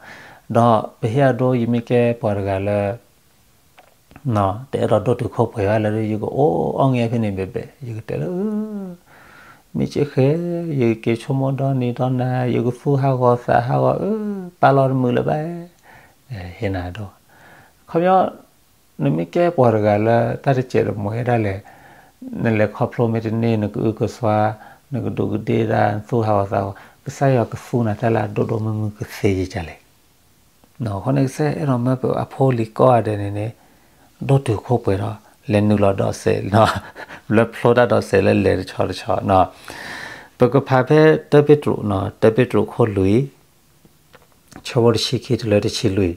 ဒီးပဟ့ၣ်အဒိ ယမ့ၢ်ကဲပှၤတဂၤလၢ တအဲၣ်ဒိးဒိၣ်တုာ်ခိၣ်ပှဲၤဘၣ်လၢ ယကအိၣ်အီၣ်ငဲဖဲန့ၣ်ဘဲဘဲ ယကတဲလၢ မ့ၢ်က့ဃဲ ယကက့ၤဆိကမိၣ်ဒီနံၤဒီနၤ ယကသူၣ်ဟးဂီၤသးဟးဂီၤ အၢ ပာ်လီၤတမုာ်လၢၤဘၣ်, ဟ့ၣ်နၤဒိ ခီပညီ နမ့ၢ်ကဲပှၤတဂၤလၢတၢ်တစဲးတမှဲၤဒၣ်လဲာ်, နလဲၤခီဖျိမ့ၢ်တန့ၢ် နကအုကစွါ, နကဒူးကဒ့ၣ်ဒၣ် နသူၣ်ဟးဂီၤသးဟးဂီၤ ကစၢ်ယွၤကသူနၤတၢ်လၢအဒိၣ်ဒိၣ်မုၢ်မုၢ်ကသ့ယကလဲၣ်. အဃိန့ၣ် ကစၢ်ယွၤအဲၣ်ဒိးမၢပှၤအဖိလံၤကိးဂၤဒဲးန့ၣ်န့ၣ် ဒိၣ်တုာ်ခိၣ်ပှဲၤထီၣ် လဲၤနုာ်လီၤဒိးစဲး, လၢဖျိတၢ်ဒိးစဲးလၢလဲၤတဆီတဆီ, ပကဖးဖဲတၢပ့းတရူး, တၢပ့းတရူးခိၣ်လွံၢ် ဆၢဖိတဆံခံတုၤလၢတဆံလွံၢ်,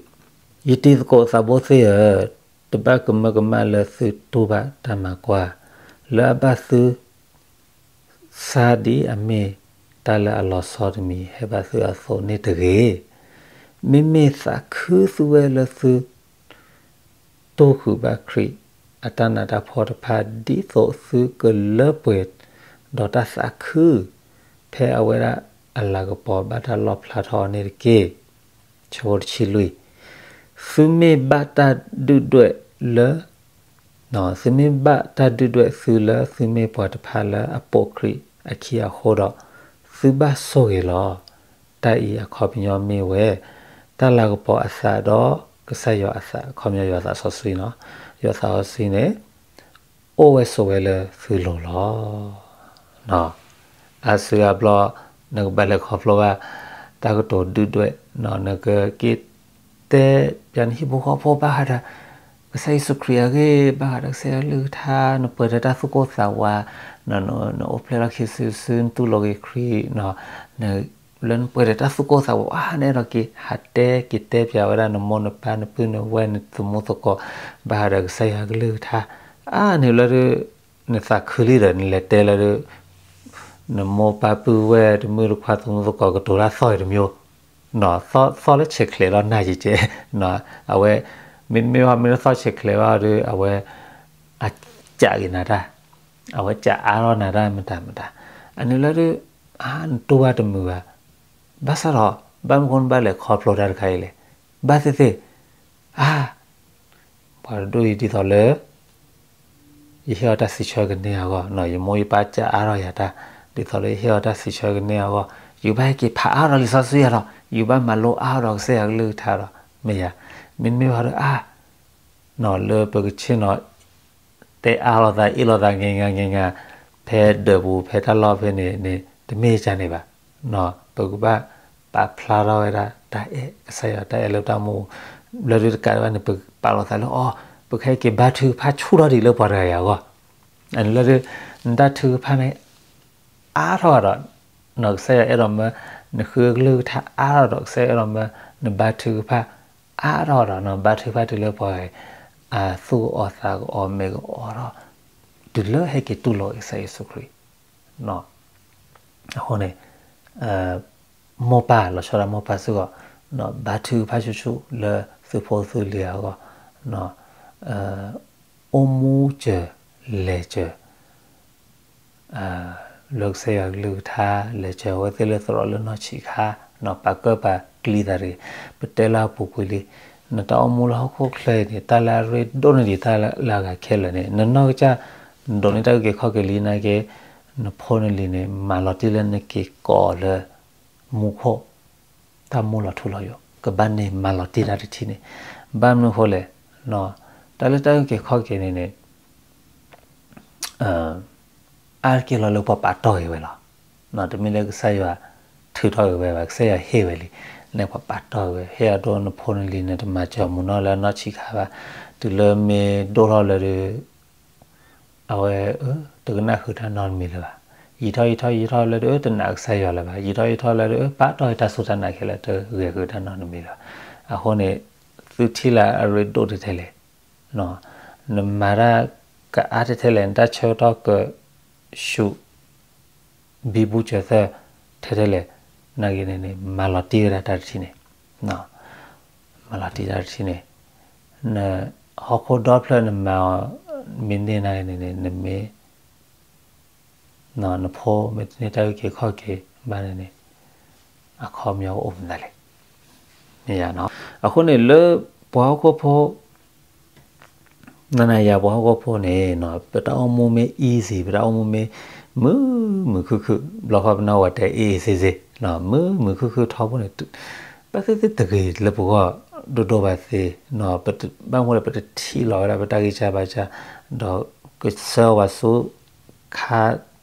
ယတံၤသကိးသးဘိသ့ၣ်ဧၢ, တဘၣ်ကမၢကမၣ်လၢသုတူၢ်ဘၣ်တၢ်မၤကွၢ်, လၢအဘၣ်သု စၢ်ဒ်အမ့ၢ်တၢ်လၢအလီၤဆီတမံၤ ဟဲဘၣ်သုအသိးန့ၣ်တဂ့ၤ. မ့မ့ၢ်သးခုသုဝဲလၢသု တူၢ်ဃုာ်ဘၣ်ခရံာ်အတၢ်နးတၢ်ဖှီၣ်တဖၣ် ဒ်သိးသုကလၢပှဲၤဒီးတၢ်သးခု ဖဲအဝဲဒၣ်အလၤကပီၤဘၣ်တၢ်လီၣ်ဖျါထီၣ်အီၤန့ၣ်တက့ၢ်. ဆၢဖိတဆံလွံၢ်, သုမ့ၢ်ဘၣ်တၢ်ဒုၣ်ဒွဲၣ်လၢ သုမ့ၢ်ဘၣ်တၢ်ဒုၣ်ဒွဲၣ်သုလၢသုမ့ၢ်ပှၤတဖၣ်လၢအပိာ်ခရံာ်အခံအဃိဒီး, သုဘၣ်ဆိၣ်ဂ့ၤလီၤ. တၢ်အံၤအခီပညီမ့ၢ်ဝဲ တၢ်လၤကပီၤအသးဒီးကစၢ်ယွၤအသး, အခီပညီယွၤသးစီဆှံန့ၣ်, ယွၤသးစီဆှံန့ၣ် အိၣ်ဝဲဆိးဝဲလၢသုလိၤလီၤ. အါစုအါဘျီ နကဘၣ်လဲၤခီဖျိဘၣ် တၢ်ကတိၤဒုၣ်ဒွဲၣ်, နကက့ၤတဲပျးနဟံၣ်ဖိဃီဖိဘၣ်ဃးဒီး ကစၢ်ယ့ၣ်ၡူးခရံာ်အဂ့ၢ်, ဘၣ်ဃးဒီးကစၢ်ယွၤကလုၢ်ကထါ, နပှဲၤဒီးတၢ်သူၣ်ကိၢ်သးဝး, နအိၣ်ဖျဲၣ်လီၢ်ခံစုတစု နတူၢ်လိာ်က့ၤခရံာ်, လၢနပှဲၤဒီးတၢ်သူၣ်ကိၢ်သးဝး နအဲၣ်ဒိးက့ၤဟးတဲက့ၤတဲပျးဝဲဒၣ်နမိၢ်နပၢ်နပုၢ်နဝဲၢ်နသမူသကိး ဘၣ်ဃးဒီးကစၢ်ယွၤကလုၢ်ကထါ, အါန့ၣ်လၢ နသးခုလံဒီး နလဲၤတဲလၢ နမိၢ်ပၢ်ပုၢ်ဝဲၢ်တမုၣ်တခွါသမူသကိးကတိၤတၢ်သီၣ်အံၤတမံၤ, သီၣ်လၢဆဲးချဲးလီၤနၤယကဲ, အဝဲ မ့မ့ၢ်ဘၣ်မ့ၢ်လၢသီၣ်ဆဲးချဲးဘၣ်ဒီး အဝဲ အကးက့ၤနၤတၢ်, အဝဲကးအါထီၣ်နၤတၢ်မတၤမတၤ, အန့ၣ်လၢ အါ နတူၢ်ဘၣ်တမုာ်ဘၣ်, ဘၣ်ဆၣ်ဒီး ဘၣ်မနုၤဃိနဘၣ်လဲၤခီဖျိတၢ်တခါအံၤလဲၣ်, ဘၣ်သ့ၣ်သ့ၣ်, အါ ပှၤတဒူၣ်အံၤဒ်သိးလၢ ယဟ့ၣ်အီၤတၢ်စံးဆၢကန့ၢ်အဂီၢ်, ယမိၢ်ယပၢ်စံးအါထီၣ်ယၤတၢ်, ဒ်သိးလၢယဟ့ၣ်အီၤတၢ်စံးဆၢကန့ၢ်အဂီၢ်, ယကဘၣ်ဟဲက့ၤဖးအါထီၣ်လံာ်စီဆှံယၤဒီး ယကဘၣ်မၤလိအါထီၣ်ဒီးကစၢ်ယွၤကလုၢ်ကထါဒီး မ့ၢ်ယၤ, မ့တမ့ၢ်ဘၣ်ဒီး အါ လၢပကဆ့ၣ်နီၤ တဲအါလိာ်သး အ့ၣ်လိာ်သး ငဲငါ ငဲငါ ဖဲဒၢးပူၤ ဖဲတၢ်လီၢ်ဖဲန့ၣ်န့ၣ် တမ့ၢ်ကန့ၣ်ဘၣ်. ပကဘၣ်ပာ်ဖျါထီၣ်ဝဲဒၣ် တၢ်အဲၣ်ကစၢ်ယွၤ တၢ်အဲၣ်လၢပတၢ်အိၣ်မူ, ဘျီဒုးတကးဒံးဘၣ်န့ၣ် ပပာ်လီၤသးလၢအီၤ, ပကဟဲက့ၤဘါထုကဖၣ်ဆူၣ်ထီၣ်ဒံးလၢပှၤတဂၤအံၤအဂီၢ်, လၢဒုး နတၢ်ထုကဖၣ်န့ၣ် အါထီၣ်ဒီး ကစၢ်ယွၤအဲၣ်ဒိးမၢ နဃုကလုၢ်ကထါအါထီၣ်ဒီး ကစၢ်ယွၤအဲၣ်ဒိးမၢ နဘါထုကဖၣ်အါထီၣ်ဒီး နဘါထုကဖၣ်တုၤလၢပှၤဂၤ အသူၣ်ကအီၣ်သးကအီၣ်မဲာ်ကအီထီၣ် တုၤလၢဟဲက့ၤတူၢ်လိာ်ကစၢ်ယ့ၣ်ၡူးခရံာ်. အဃိန့ၣ် မိၢ်ပၢ် လီၤဆီဒၣ်မိၢ်ပၢ်စ့ၢ်ကီး ဘါထုကဖၣ်ဆူၣ်ဆူၣ်လၢသုဖိသုလံၤအဂီၢ်, အိၣ်မူစၢၤလဲၤစၢၤ လၢကစၢ်ယွၤကလုၢ်ကထါ လဲၤစၢၤအဝဲသ့ၣ်လၢသရိာ်လၢနီၢ်ဆံးခါ, ပာ်ကၢၣ်ပာ်ကျံသးတဂ့ၤ, ပတဲလၢအပူၤကွံာ်လံ, နတၢ်အိၣ်မူလၢဟီၣ်ခိၣ်ချၢအံၤန့ၣ် တၢ်လၢအရ့ဒိၣ်န့ၢ်ဒံးတၢ်လၢအဂၤခဲလၢာ်န့ၣ် နနီၢ်ကစၢ် နဒိးန့ၢ်တၢ်အုၣ်က့ၤခီၣ်က့ၤလံနာ်က့, နဖိနလံၤန့ၣ် မၤလီၤတံၢ်လၢနက့ၤကိးအီၤလၢ မူခိၣ် တၢ်မူလီၤထူလီၤယိာ် ကဘၣ်န့ၢ်မၤလီၤတံၢ်တၢ်တထံၣ်န့ၣ်, ဘၣ်မနုၤအဃိလဲၣ်, တၢ်လၢတၢ်အုၣ်က့ၤခီၣ်က့ၤန့ၣ်န့ၣ် အါတက့ၢ်လီၤလၢပှၤပာ်တီၢ်ဂ့ၤဝဲလီၤ. တမ့ၢ်လၢကစၢ်ယွၤထုးထီၣ်ဂ့ၤဝဲဘၣ်, ကစၢ်ယွၤဟ့ၣ်ဝဲလံ, လၢပှၤပာ်တီၢ်ဂ့ၤဝဲ, ဟ့ၣ်အဒိနဖိနလံၤန့ၣ် တမၤစၢၤမူနီၢ်လၢနီၢ်ဆံးခါဘၣ်, တုၤလၢမ့ၢ်ဒိၣ်ထီၣ်လၢဒုး အဝဲ တကနၣ်ဃုာ်တၢ်နီတမံၤလၢၤဘၣ်, ယံာ်ထီၣ်ယံာ်ထီၣ်ယံာ်ထီၣ်လၢဒုး တနာ်ကစၢ်ယွၤလၢၤဘၣ်, ယံာ်ထီၣ်ယံာ်ထီၣ်လၢဒုး ပာ်တီၢ်တၢ်စူၢ်တၢ်နာ်ခဲလၢာ် တဂဲၤဃုာ်တၢ်နီတမံၤလၢၤဘၣ်. အဃိန့ၣ် သုထံၣ်လၢအရ့ဒိၣ်ထဲထဲလဲၣ် နမၤတၢ်ကအါထဲထဲလဲၣ်, နတၢ်ဆၢကတီၢ်ကဆူး ဘံဘူစၢၤသၢ ထဲထဲလဲၣ်, နာ်က့န့ၣ်န့ၣ် မၤလီၤတံၢ်ဝဲဒၣ်တၢ်တထံၣ်န့ၣ်, မၤလီၤတံၢ်တၢ်တထံၣ်န့ၣ်, နဟီၣ်ခိၣ်ဒီဖျၢၣ်နမၤအီၤ မ့ၢ်န့ၢ်နာ်က့န့ၣ်န့ၣ် နမ့ၢ် နဖိမ့ၢ်တန့ၢ်တၢ်အုၣ်က့ၤခီၣ်က့ၤဘၣ်န့ၣ်န့ၣ် အခီပညီကအိၣ်မနုၤလဲၣ်. မ့ၢ်ယါနီၤ, အဃိန့ၣ်လၢပှၤဟီၣ်ခိၣ်ဖိ နၤနၤယၤပှၤဟီၣ်ခိၣ်ဖိန့ၣ် ပတၢ်အိၣ်မူမ့ၢ် easy, ပတၢ်အိၣ်မူမ့ၢ်မုာ်မုာ်ခုၣ်ခုၣ်, ဘျီဃီပနၢ်ဝဲတဲ easy easy, မုာ်မုာ်ခုၣ်ခုၣ်ထီဘိန့ၣ် ဘၣ်သ့ၣ်သ့ၣ်တဂ့ၤလၢပဂီၢ်ဒိၣ်ဒိၣ်ဘၣ်သ့, ဘၣ်မနုၤလဲၣ် ပတထံၣ်လီၤဝဲဒၣ်ပတၢ်ဂံၢ်စၢ်ဘါစၢ်, ဒီးကဆှၢဝဲဆူ ခါ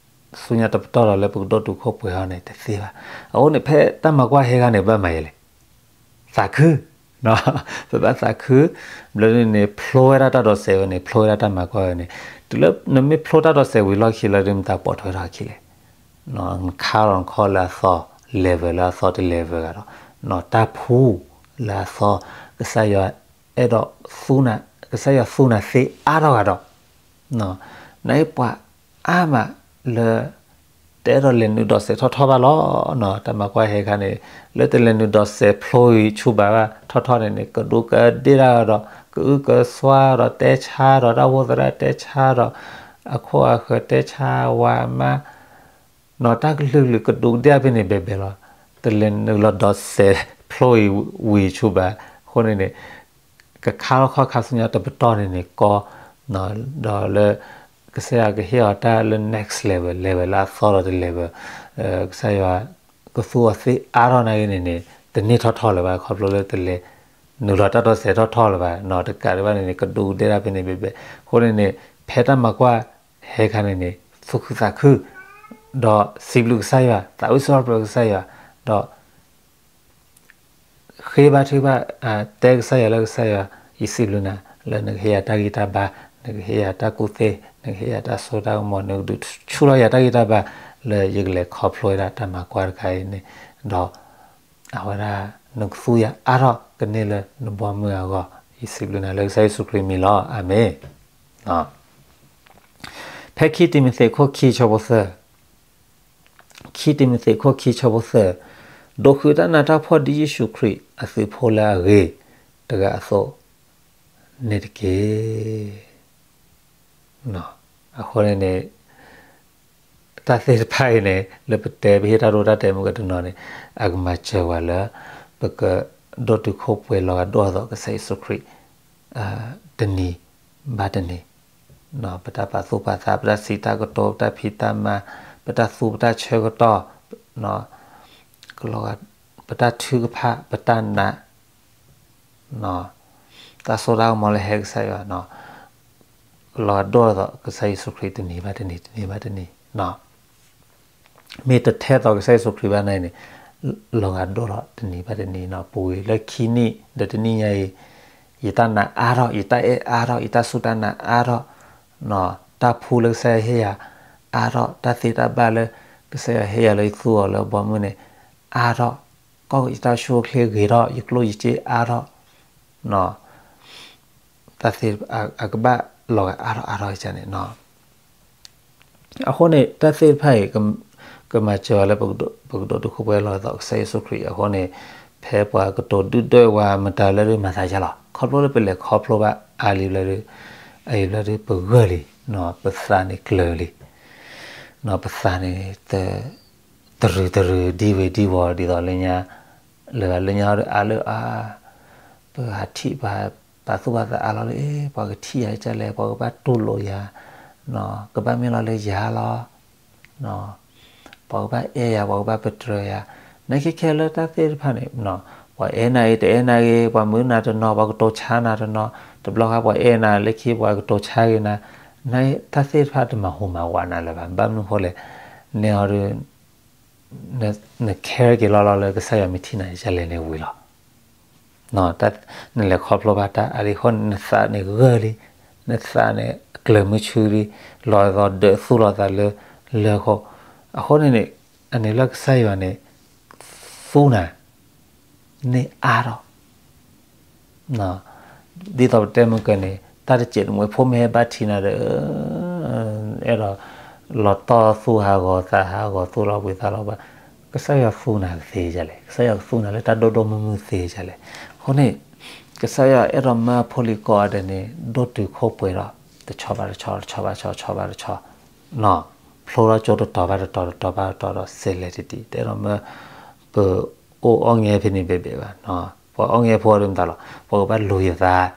ဆူညါတပတီၢ်ဒီးလၢပကဒိၣ်တုာ်ခိၣ်ပှဲၤအီၤန့ၣ် တသ့ဘၣ်. အဃိန့ၣ် ဖဲတၢ်မၤကွၢ်ဟဲခါန့ၣ် ဘၣ်မၤယဲလဲၣ်, သးခု, ပဘၣ်သးခု, ဘျီဒုန့ၣ် ဖျိဝဲဒၣ်တၢ်ဒိးစဲးဝဲန့ၣ် ဖျိဝဲဒၣ်တၢ်မၤကွၢ်ဝဲန့ၣ်, တုၤလၢနမ့ၢ်ဖျိတၢ်ဒိးစဲးဝံၤလီၢ်ခံလၢဒု မတၤပိာ်ထွဲထီၣ်အခံလဲၣ်, နခါလီၤနခီၣ်လၢအသီ level လၢအသီတ level ဂၤဒီး နတၢ်ဖှူလၢအသီ ကစၢ်ယွၤအဲၣ်ဒိးသူနၤ ကစၢ်ယွၤသူနၤသ့အါထီၣ်ဂၤဒီး နအံၤပှၤအါမးလၢ တအဲၣ်ဒိးလဲၤနုာ်ဒိးစဲးထီၣ်ထီၣ်ဘၣ်လီၤ. တၢ်မၤကွၢ်ဟဲခါန့ၣ် လၢတလဲၤနုာ်ဒိးစဲးဖျိအံၤဆူၣ်ဘၣ်ဘၣ်ထီၣ်ထီၣ်န့ၣ်န့ၣ် ကဒူးကဒ့ၣ်တၢ်ဒီး ကအုကစွါဒီးတဲဆါဒီး တၢ်အိၣ်ဖှိၣ်သရၣ်တဲဆါဒီး အခိၣ်အဃၢၤတဲဆါ ဝၤမါ နီၢ်တၢ်ကလုာ်ကလုာ်ကဒူးကဒ့ၣ်ဖဲန့ၣ်ဘဲဘဲလီၤ. တလဲၤနုာ်လီၤဒိးစဲးဖျိအံၤဝံၤဆူၣ်ဘၣ်. အဃိန့ၣ်န့ၣ် ကခါလီၤခီၣ်ခါဆူညါတပတီၢ်န့ၣ်န့ၣ် ကီ ဒီးလၢ ကစၢ်ယွၤကဟ့ၣ်အီၤတၢ်လၢ next level, level လၢအသီဒီးတ level, ကစၢ်ယွၤကသူအီၤသ့အါထီၣ်နာ်က့န့ၣ်န့ၣ် တန့ၢ်ထီၣ်ထီလၢၤဘၣ် ခီဖျိလၢတလဲၤနုာ်လီၤတၢ်ဒိးစဲးထီၣ်ထီလၢၤဘၣ်. တကးဒံးဘၣ်န့ၣ်န့ၣ် ကဒူးကဒ့ၣ်တၢ်ဖဲန့ၣ်ဘဲဘဲ. အဃိန့ၣ်န့ၣ် ဖဲတၢ်မၤကွၢ်ဟဲခါန့ၣ်န့ၣ် သူၣ်ခုသးခု ဒီးစံးဘျုးကစၢ်ယွၤ, သးဝံၣ်စံးထီၣ်ပတြၢၤကစၢ်ယွၤ, ဒီး ဃ့ဘါထုကဖၣ်, တဲကစၢ်ယွၤလၢကစၢ်ယွၤ, ယစံးဘျုးနၤ လၢနကဟ့ၣ်ယၤတၢ်ဂံၢ်တၢ်ဘါ, နကဟ့ၣ်ယၤတၢ်ကူၣ်သ့, နကဟ့ၣ်ယၤတၢ်စိတၢ်ကမီၤ, နကဒုးဆူၣ်ထီၣ်ယၤတၢ်ဂံၢ်တၢ်ဘါ, လၢယကလဲၤခီဖျိဝဲဒၣ်တၢ်မၤကွၢ်တခါအံၤန့ၣ်, ဒီး အဝဲဒၣ် နကသူယၤအါထီၣ်ကန့ၢ်လၢနဘီမုၢ်အဂီၢ်, ယစံးဘျုးနၤလၢကစၢ်ယ့ၣ်ၡူးခရံာ်မံၤလီၤ. အၤမ့ၣ်. ဖဲခံတံၤမသ့းခိၣ်ခံဆၢဖိသၢ, ခံတံၤမသ့းခိၣ်ခံဆၢဖိသၢ, ဒိးဃုာ်တၢ်နးတၢ်ဖှီၣ်ဒ်ယ့ၣ်ၡူးခရံာ်အသုးဖိလၢအဂ့ၤတဂၤအသိးန့ၣ်တက့ၢ်. အဃိန့ၣ်န့ၣ် တၢ်သ့ၣ်တဖၣ်အံၤန့ၣ် လၢပတဲပဟ့ၣ်တၢ်ဒိတၢ်တဲာ်မုၢ်ကတနီၤန့ၣ် အကမၤစၢၤဝဲလၢ ပကဒိၣ်တုာ်ခိၣ်ပှဲၤလီၤဂာ်ဒိၣ်အသိးကစၢ်ယ့ၣ်ၡူးခရံာ် တနံၤဘၣ်တနံၤ ပတၢ်ပာ်သူၣ်ပာ်သး, ပတၢ်စံးတၢ်ကတိၤ, ပတၢ်ဖံးတၢ်မၤ, ပတၢ်သူပတၢ်ဆၢကတီၢ်, ကလီၤဂာ်, ပတၢ်ထုကဖၣ်, ပတၢ်နာ်, တၢ်စိတၢ်ကမီၤလၢဟဲကစၢ်ယွၤ, ကလီၤဂာ်ဒိၣ်ထီၣ်သိးကစၢ်ယ့ၣ်ၡူးခရံာ်တနံၤဘၣ်တနံၤ, တနံၤဘၣ်တနံၤ, မ့ၢ်တထဲသိးကစၢ်ယ့ၣ်ၡူးခရံာ်ဘၣ်န့ၣ်န့ၣ်, လီၤဂာ်ဒိၣ်ထီၣ်တနံၤဘၣ်တနံၤနီၤ. ပူၤကွံာ်လၢခံနံၣ်ဒီးတနံၣ်ညါအံၤ, ယတၢ်နာ်အါထီၣ်, ယတၢ်အဲၣ်အါထီၣ်, ယတၢ်စူၢ်တၢ်နာ်အါထီၣ်, တၢ်ဖှူလၢကစၢ်ယွၤဟ့ၣ်ယၤအါထီၣ်, တၢ်သ့တၢ်ဘၣ်လၢကစၢ်ယွၤဟ့ၣ်ယၤလၢယသူအီၤလၢအဘီအမုၢ်န့ၣ် အါထီၣ်, ကီၢ်ယတၢ်ဆိၣ်ချ့ဂ့ၤထီၣ်, ယကျိၣ်ယစ့အါထီၣ်, တၢ်သ့အကဘၣ်လီၤဂာ်အါထီၣ်အါထီၣ်ကန့ၣ်နီၤ. အဃိန့ၣ် တၢ်သ့ၣ်တဖၣ်အံၤ ကမၤစၢၤအီၤလၢ ပကဒိးဒုးခိၣ်ပှဲၤလီၤသိးကစၢ်ယ့ၣ်ၡူးခရံာ်အဃိန့ၣ်, ဖဲပှၤကတိၤဒုၣ်ဒွဲၣ်ဝဲမတၤလၢဒုးမၤသးယါလီၤ. ခီဖျိလၢပလဲၤခီဖျိဘၣ်အါလံဘျီဒုး, အအံၤဘျီဒုးပဂၢၢ်လံ, ပသးန့ၣ်ကျၢၤလံ, ပသးန့ၣ် တရုၤတရုၤဒံဝ့ၤဒံဝီၤဒ်သိးလၢညါ, လၢလၢညါဟီဒုးအါလၢအါ, ပဟးထံၣ်ပှၤပာ်သူၣ်ပာ်သးအါလီၤလၢ ပှၤကထံၣ်ယၤဒ်လဲၣ်, ပှၤကဘၣ်တူၢ်လိာ်ယၤ, ကဘၣ်မ့ၢ်လီၤလၢယၤလီၤ, ပှၤကဘၣ်အဲၣ်ယၤ, ပှၤကဘၣ်ပတြၢၤယၤ, နခဲခဲလၢတၢ်သ့ၣ်တဖၣ်န့ၣ်, ပှၤအဲၣ်နၤဂ့ၤ တအဲၣ်နၤဂ့ၤ, ပှၤမုာ်နၤတနီၤ, ပှၤကတိၤဆါနၤတနီၤ, တဘျီဃီပှၤအဲၣ်နၤလၢခံ ပှၤကတိၤဆါဂ့ၤနၤ, နတၢ်သ့ၣ်တဖၣ်တမၤဟူးမၤဝးနၤလၢၤဘၣ်. ဘၣ်မနုၤဃိလဲၣ်, န့ၣ်ဟီဒုး န care က့ၤလီၤလီၤလၢကစၢ်ယွၤမ့ၢ်ထံၣ်နၤဒ်လဲၣ်န့ၣ်ဝံၤလီၤ. နလဲၤခီဖျိဘၣ်တၢ်အါလံအဃိန့ၣ် နသးန့ၣ်ဂၢၢ်လံ, နသးန့ၣ်ကျၢၤမုဆူလံ, လီၤသိးဒၢးသူၣ်လီၤသးလၢလၢၢ်ခိၣ်, အဃိန့ၣ်န့ၣ်, အန့ၣ်လၢကစၢ်ယွၤန့ၣ် သူနၤ န့ၢ်အါထီၣ် ဒ်သိးပတဲမုၢ်ကၢန့ၣ် တၢ်တစဲးတမှဲၤဖိမ့ၢ်ဟဲဘၣ်ထံနၤဒီး အဲၣ်ဒိး လီၤတီၢ်သူၣ်ဟးဂီၤသးဟးဂီၤသူၣ်လီၤဘှံးသးလီၤဘှါ, ကစၢ်ယွၤသူနၤသ့ဒ်လဲၣ်, ကစၢ်ယွၤကသူနၤလၢတၢ်ဒိၣ်ဒိၣ်မုၢ်မုၢ်သ့ဒ်လဲၣ်. အဃိန့ၣ် ကစၢ်ယွၤအဲၣ်ဒိးမၢအဖိလံၤကိးဂၤဒဲးန့ၣ် ဒိၣ်တုာ်ခိၣ်ပှဲၤဒီး တဆီဘၣ်တဆီ တဆီဘၣ်တဆီ တဆီဘၣ်တဆီ နီၤ, ဖျိထီၣ်ကၠိတတီၤဘၣ်တတီၤ တတီၤဘၣ်တတီၤဒီး စဲးလဲၤတံၢ်တံၢ်, တအဲၣ်ဒိးမၢ ပအိၣ်အီၣ်ငဲဖဲန့ၣ်ဘဲဘဲဘၣ်. ပှၤအီၣ်ငဲဖိအီၤဒ်မတၤလီၤ, ပှၤကဘၣ်လူၤယသး,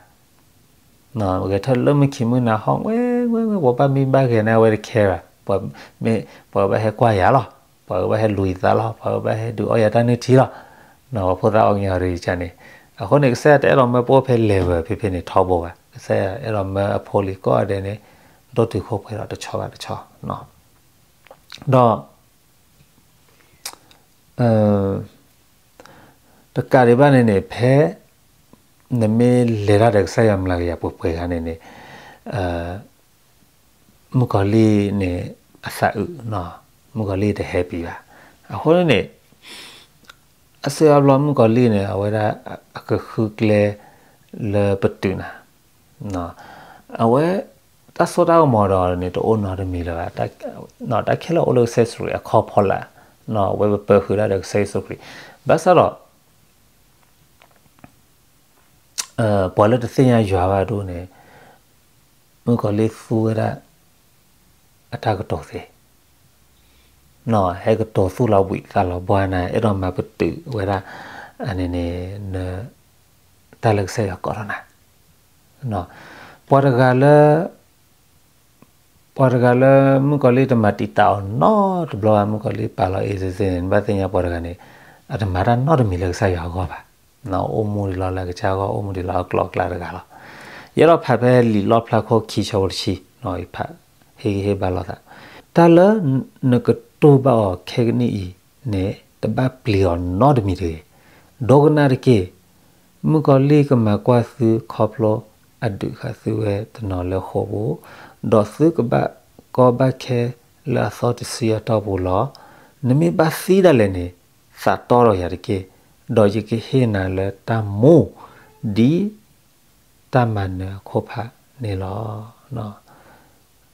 ဂဲၤထၢၣ်လၢမုၢ်ခံမုၢ်နၤဟီၣ်ဝဲဝဲဝဲ ပှၤဘၣ်မံဘၣ်ဂဲၤန့ၣ် အဝဲတ care ဘၣ်, ပှၤမ့ၢ် ပှၤကဘၣ်ဟဲကွၢ်ယၤလီၤ, ပှၤကဘၣ်ဟဲလူၤယသးလီၤ, ပှၤကဘၣ်ဟဲဒုးအီၣ်ယၤတၢ်နုၢ်ထံလီၤ. ပှၤဖိသၣ်အီၣ်ငဲအီၤဒ်န့ၣ်, အဃိန့ၣ် ကစၢ်ယွၤတအဲၣ်ဒိးမၢပအိၣ်ဖဲ level ဖဲဖဲန့ၣ်ထီဘိဘၣ်, ကစၢ်ယွၤအဲၣ်ဒိးမၢအဖိလံၤကိးဂၤဒဲးန့ၣ် ဒိၣ်တုာ်ခိၣ်ပှဲၤဒီးတဆီဘၣ်တဆီ ဒီး တကးဒံးဘၣ်န့ၣ်န့ၣ် ဖဲ နမ့ၢ်လဲၤတၢ်ဒီးကစၢ်ယွၤမျးကယၤပှဲၤပှဲၤဂၤန့ၣ်န့ၣ် မုၣ်ကီၤလံၢ်န့ၣ် အသးအုး, မုၣ်ကီၤလံၢ်တ happy ဘၣ်. အဃိန့ၣ်န့ၣ် အစံးအဘျီမုၣ်ကီၤလံၢ်န့ၣ် အဝဲဒၣ်အကဃုကျဲလၢပတုာ်နၤ, အဝဲ တၢ်စိတၢ်ကမီၤဒီးန့ၣ် တအိၣ်နီတမံၤလၢၤဘၣ်, တၢ်ခဲလၢာ်အိၣ်လၢကစၢ်ယ့ၣ်ၡူးခရံာ်အခီၣ်ဖီလာ်, အဝဲပပၢၤဃုာ်ဒၣ်ဒီးကစၢ်ယ့ၣ်ၡူးခရံာ်, ဘၣ်ဆၣ်ဒီး ပှၤလၢတသ့ၣ်ညါယွၤဘၣ်ဒိၣ်န့ၣ် မုၣ်ကီၤလံၢ်သူဝဲဒၣ် အတၢ်ကတိၤသ့, ဟဲကတိၤသူၣ်လီၤဘှံးသးလီၤဘှါနၤ, အဲၣ်ဒိးမၤပတုာ်ဝဲဒၣ် အန့ၣ်န့ၣ် တၢ်လၢကစၢ်ယွၤကိးထီၣ်နၤ, ပှၤတဂၤလၢ ပှၤတဂၤလၢမုၣ်ကီၤလံၢ်တမၤတံာ်တာ်အီၤနီတဘျီဘၣ်, မုၣ်ကီၤလံၢ်ပာ်လီၤအ့စ့စ့န့ၣ် နဘၣ်သ့ၣ်ညါပှၤတဂၤန့ၣ် အတမၤတၢ်နီတမံၤလၢကစၢ်ယွၤအဂီၢ်ဘၣ်, အိၣ်မူဒံးလီၤလၢအကစၢ်အဂီၢ်, အိၣ်မူဒံးလီၤအကျိၤအကျဲတဂၤလီၤ. ယအဲၣ်ဒိးဖးဖဲလံာ်လီၣ်ဖျါခိၣ်ခံဆၢဖိတဆံ, ယဖး ဟ့ၣ်ဂံၢ်ဟ့ၣ်ဘါလိာ်သး, တၢ်လၢနကတိၢ်ဘၣ်အီၤခဲကနံၣ်အံၤန့ၣ် တဘၣ်ပျံၤအီၤနီတမံၤတဂ့ၤ. ဒိကနၣ်တက့ၢ်. မုၣ်ကီၤလံၢ်ကမၤကွၢ်သုခီဖျိအဒုးဃာ်သုဝဲတနီၤလၢဃိာ်ပူၤ, ဒီးသုကဘၣ်ကီဘၣ်ခဲလၢအသီတဆံအတီၢ်ပူၤလီၤ. နမ့ၢ်ဘၣ်သံဒၣ်လဲာ်န့ၣ် သးတီဒီးယၤတက့ၢ်, ဒီးယကဟ့ၣ်နၤလၢတၢ်မူ ဒ်တၢ်မၤနၢၤအခိၣ်ဖးန့ၣ်လီၤ.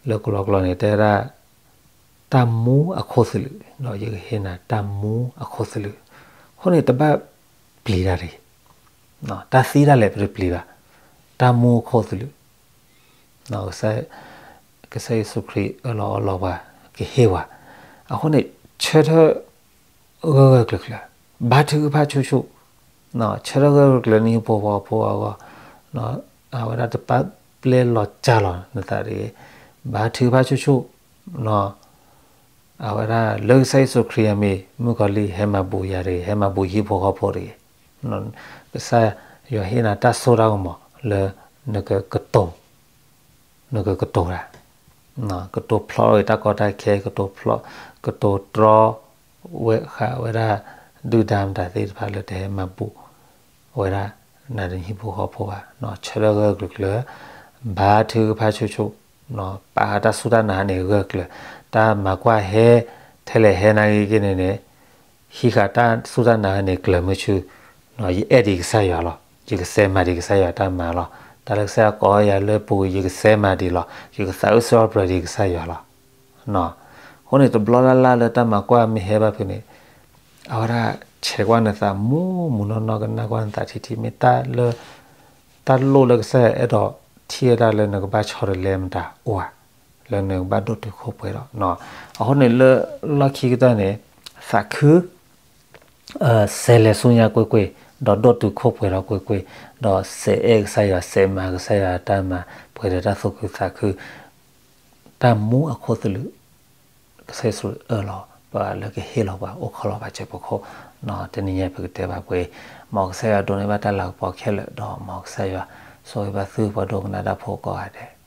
လၢကလီကလီန့ၣ် တဲဝဲဒၣ် တၢ်မူအခိၣ်သလုး, ယကဟ့ၣ်နၤတၢ်မူအခိၣ်သလုး. အဃိန့ၣ် တဘၣ်ပျံၤတၢ်တဂ့ၤ. တၢ်သံဒၣ်လဲာ်ပတပျံၤဘၣ်. တၢ်မူအခိၣ်သလုး, ကစၢ်ယ့ၣ်ၡူးခရံာ်အၢၣ်လီၤအီလီၤပှၤ, ကဟ့ၣ်ပှၤ. အဃိန့ၣ် ဆၢထၢၣ်ဂၢၢ်ဂၢၢ်ကျၢၤကျၢၤ, ဘါထုကဖၣ်ဆူၣ်ဆူၣ်, ဆၢထၢၣ်ဂၢၢ်ဂၢၢ်ကျၢၤ နဟံၣ်ဖိဃီဖိအဂီၢ်, အဝဲဒၣ်တပာ် ပျဲလီၤကၢ်လီၤနသးတဂ့ၤ. ဘါထုကဖၣ်ဆူၣ်ဆူၣ်, အဝဲဒၣ်လၢကစၢ်ယ့ၣ်ၡူးခရံာ်အမံၤ မုၣ်ကီၤလံၢ်ဟဲမၤဘူးယၤတဂ့ၤ, ဟဲမၤဘူးဟံၣ်ဖိဃီဖိတဂ့ၤ. ကစၢ်ယွၤဟ့ၣ်နၤတၢ်စိတၢ်ကမီၤလၢနကကတိၤ, နကကတိၤတၢ်, ကတိၤဖျီအီၤတၢ်ကီတၢ်ခဲ, ကတိၤဖျီ, ကတိၤတြီဝဲဃာ်ဝဲဒၣ် ဒုၣ်ဒါမတၤသ့ၣ်တဖၣ်လၢတဟဲမၤဘူး အဝဲဒၣ် နၤဒီးနဟံၣ်ဖိဃီဖိဘၣ်, ဆၢထၢၣ်ဂၢၢ်ကျၢၤကျၢၤ, ဘါထုကဖၣ်ဆူၣ်ဆူၣ်, ပာ်ဃာ်တၢ်စူၢ်တၢ်နာ်န့ၣ်ဂၢၢ်ကျၢၤ, တၢ်မၤကွၢ်ဟဲ ထဲလဲၣ်ဟဲနာ်က့ၤက့ၤန့ၣ်န့ၣ်, ဟံးဃာ်တၢ်စူၢ်တၢ်နာ်န့ၣ်ကျၢၤမုဆူ, ယအဲၣ်ဒံးကစၢ်ယွၤလီၤ, ယကစဲးမၤဒံးကစၢ်ယွၤတၢ်မၤလီၤ, တၢ်လၢကစၢ်ယွၤကိးယၤလၢပူၤ ယကစဲးမၤဒံးလီၤ, ယကသးအုးစံးထီၣ်ပတြၢၤဒံးကစၢ်ယွၤလီၤ. အဃိန့ၣ် တဘျီလၢ်လၢ်လၢတၢ်မၤကွၢ်မ့ၢ်ဟဲဘၣ်ဖုးန့ၣ်, အဝဲဒၣ်ဆဲးကွၢ်နသးမူးမူးနီၢ်နီၢ် ကနၣ်ကွၢ်နသးထံထံ မ့ၢ်တၢ်လၢ တၢ်လိၣ်လၢကစၢ်ယွၤအဲၣ်ဒိးထံၣ်ဝဲဒၣ်လၢနကဘၣ်ဆီတလဲမတၤအိၣ်ဧါ, လၢနကဘၣ်ဒိၣ်တုာ်ခိၣ်ပှဲၤဒီး, အဃိန့ၣ်လၢလီၢ်ခံကတၢၢ်န့ၣ်, သးခု စဲးလဲၤဆူညါကွ့ၢ်ကွ့ၢ်, ဒီးဒိၣ်တုာ်ခိၣ်ပှဲၤဒီးကွ့ၢ်ကွ့ၢ်, ဒီးစဲးအဲၣ်ကစၢ်ယွၤ စဲးမၤကစၢ်ယွၤတၢ်မၤ ပှဲၤဒီးတၢ်သူၣ်ခုသးခု, တၢ်မူအခိၣ်သလုး, ကစၢ်ယ့ၣ်ၡူးအၢၣ်လီၤပှၤလၢကဟ့ၣ်လီၤပှၤအိၣ်ခိးလီၤပှၤစဲးဖီခိၣ်, တနံၤညါပကတဲဘၣ်ပှဲၤ, မ်ကစၢ်ယွၤဒိးန့ၢ်ဘၣ်တၢ်လၤကပီၤခဲလၢာ် ဒီးမ်ကစၢ်ယွၤ ဆိၣ်ဂ့ၤဘၣ်သုပှၤဒိကနၣ်တၢ်ဖိကိးဂၤဒဲး.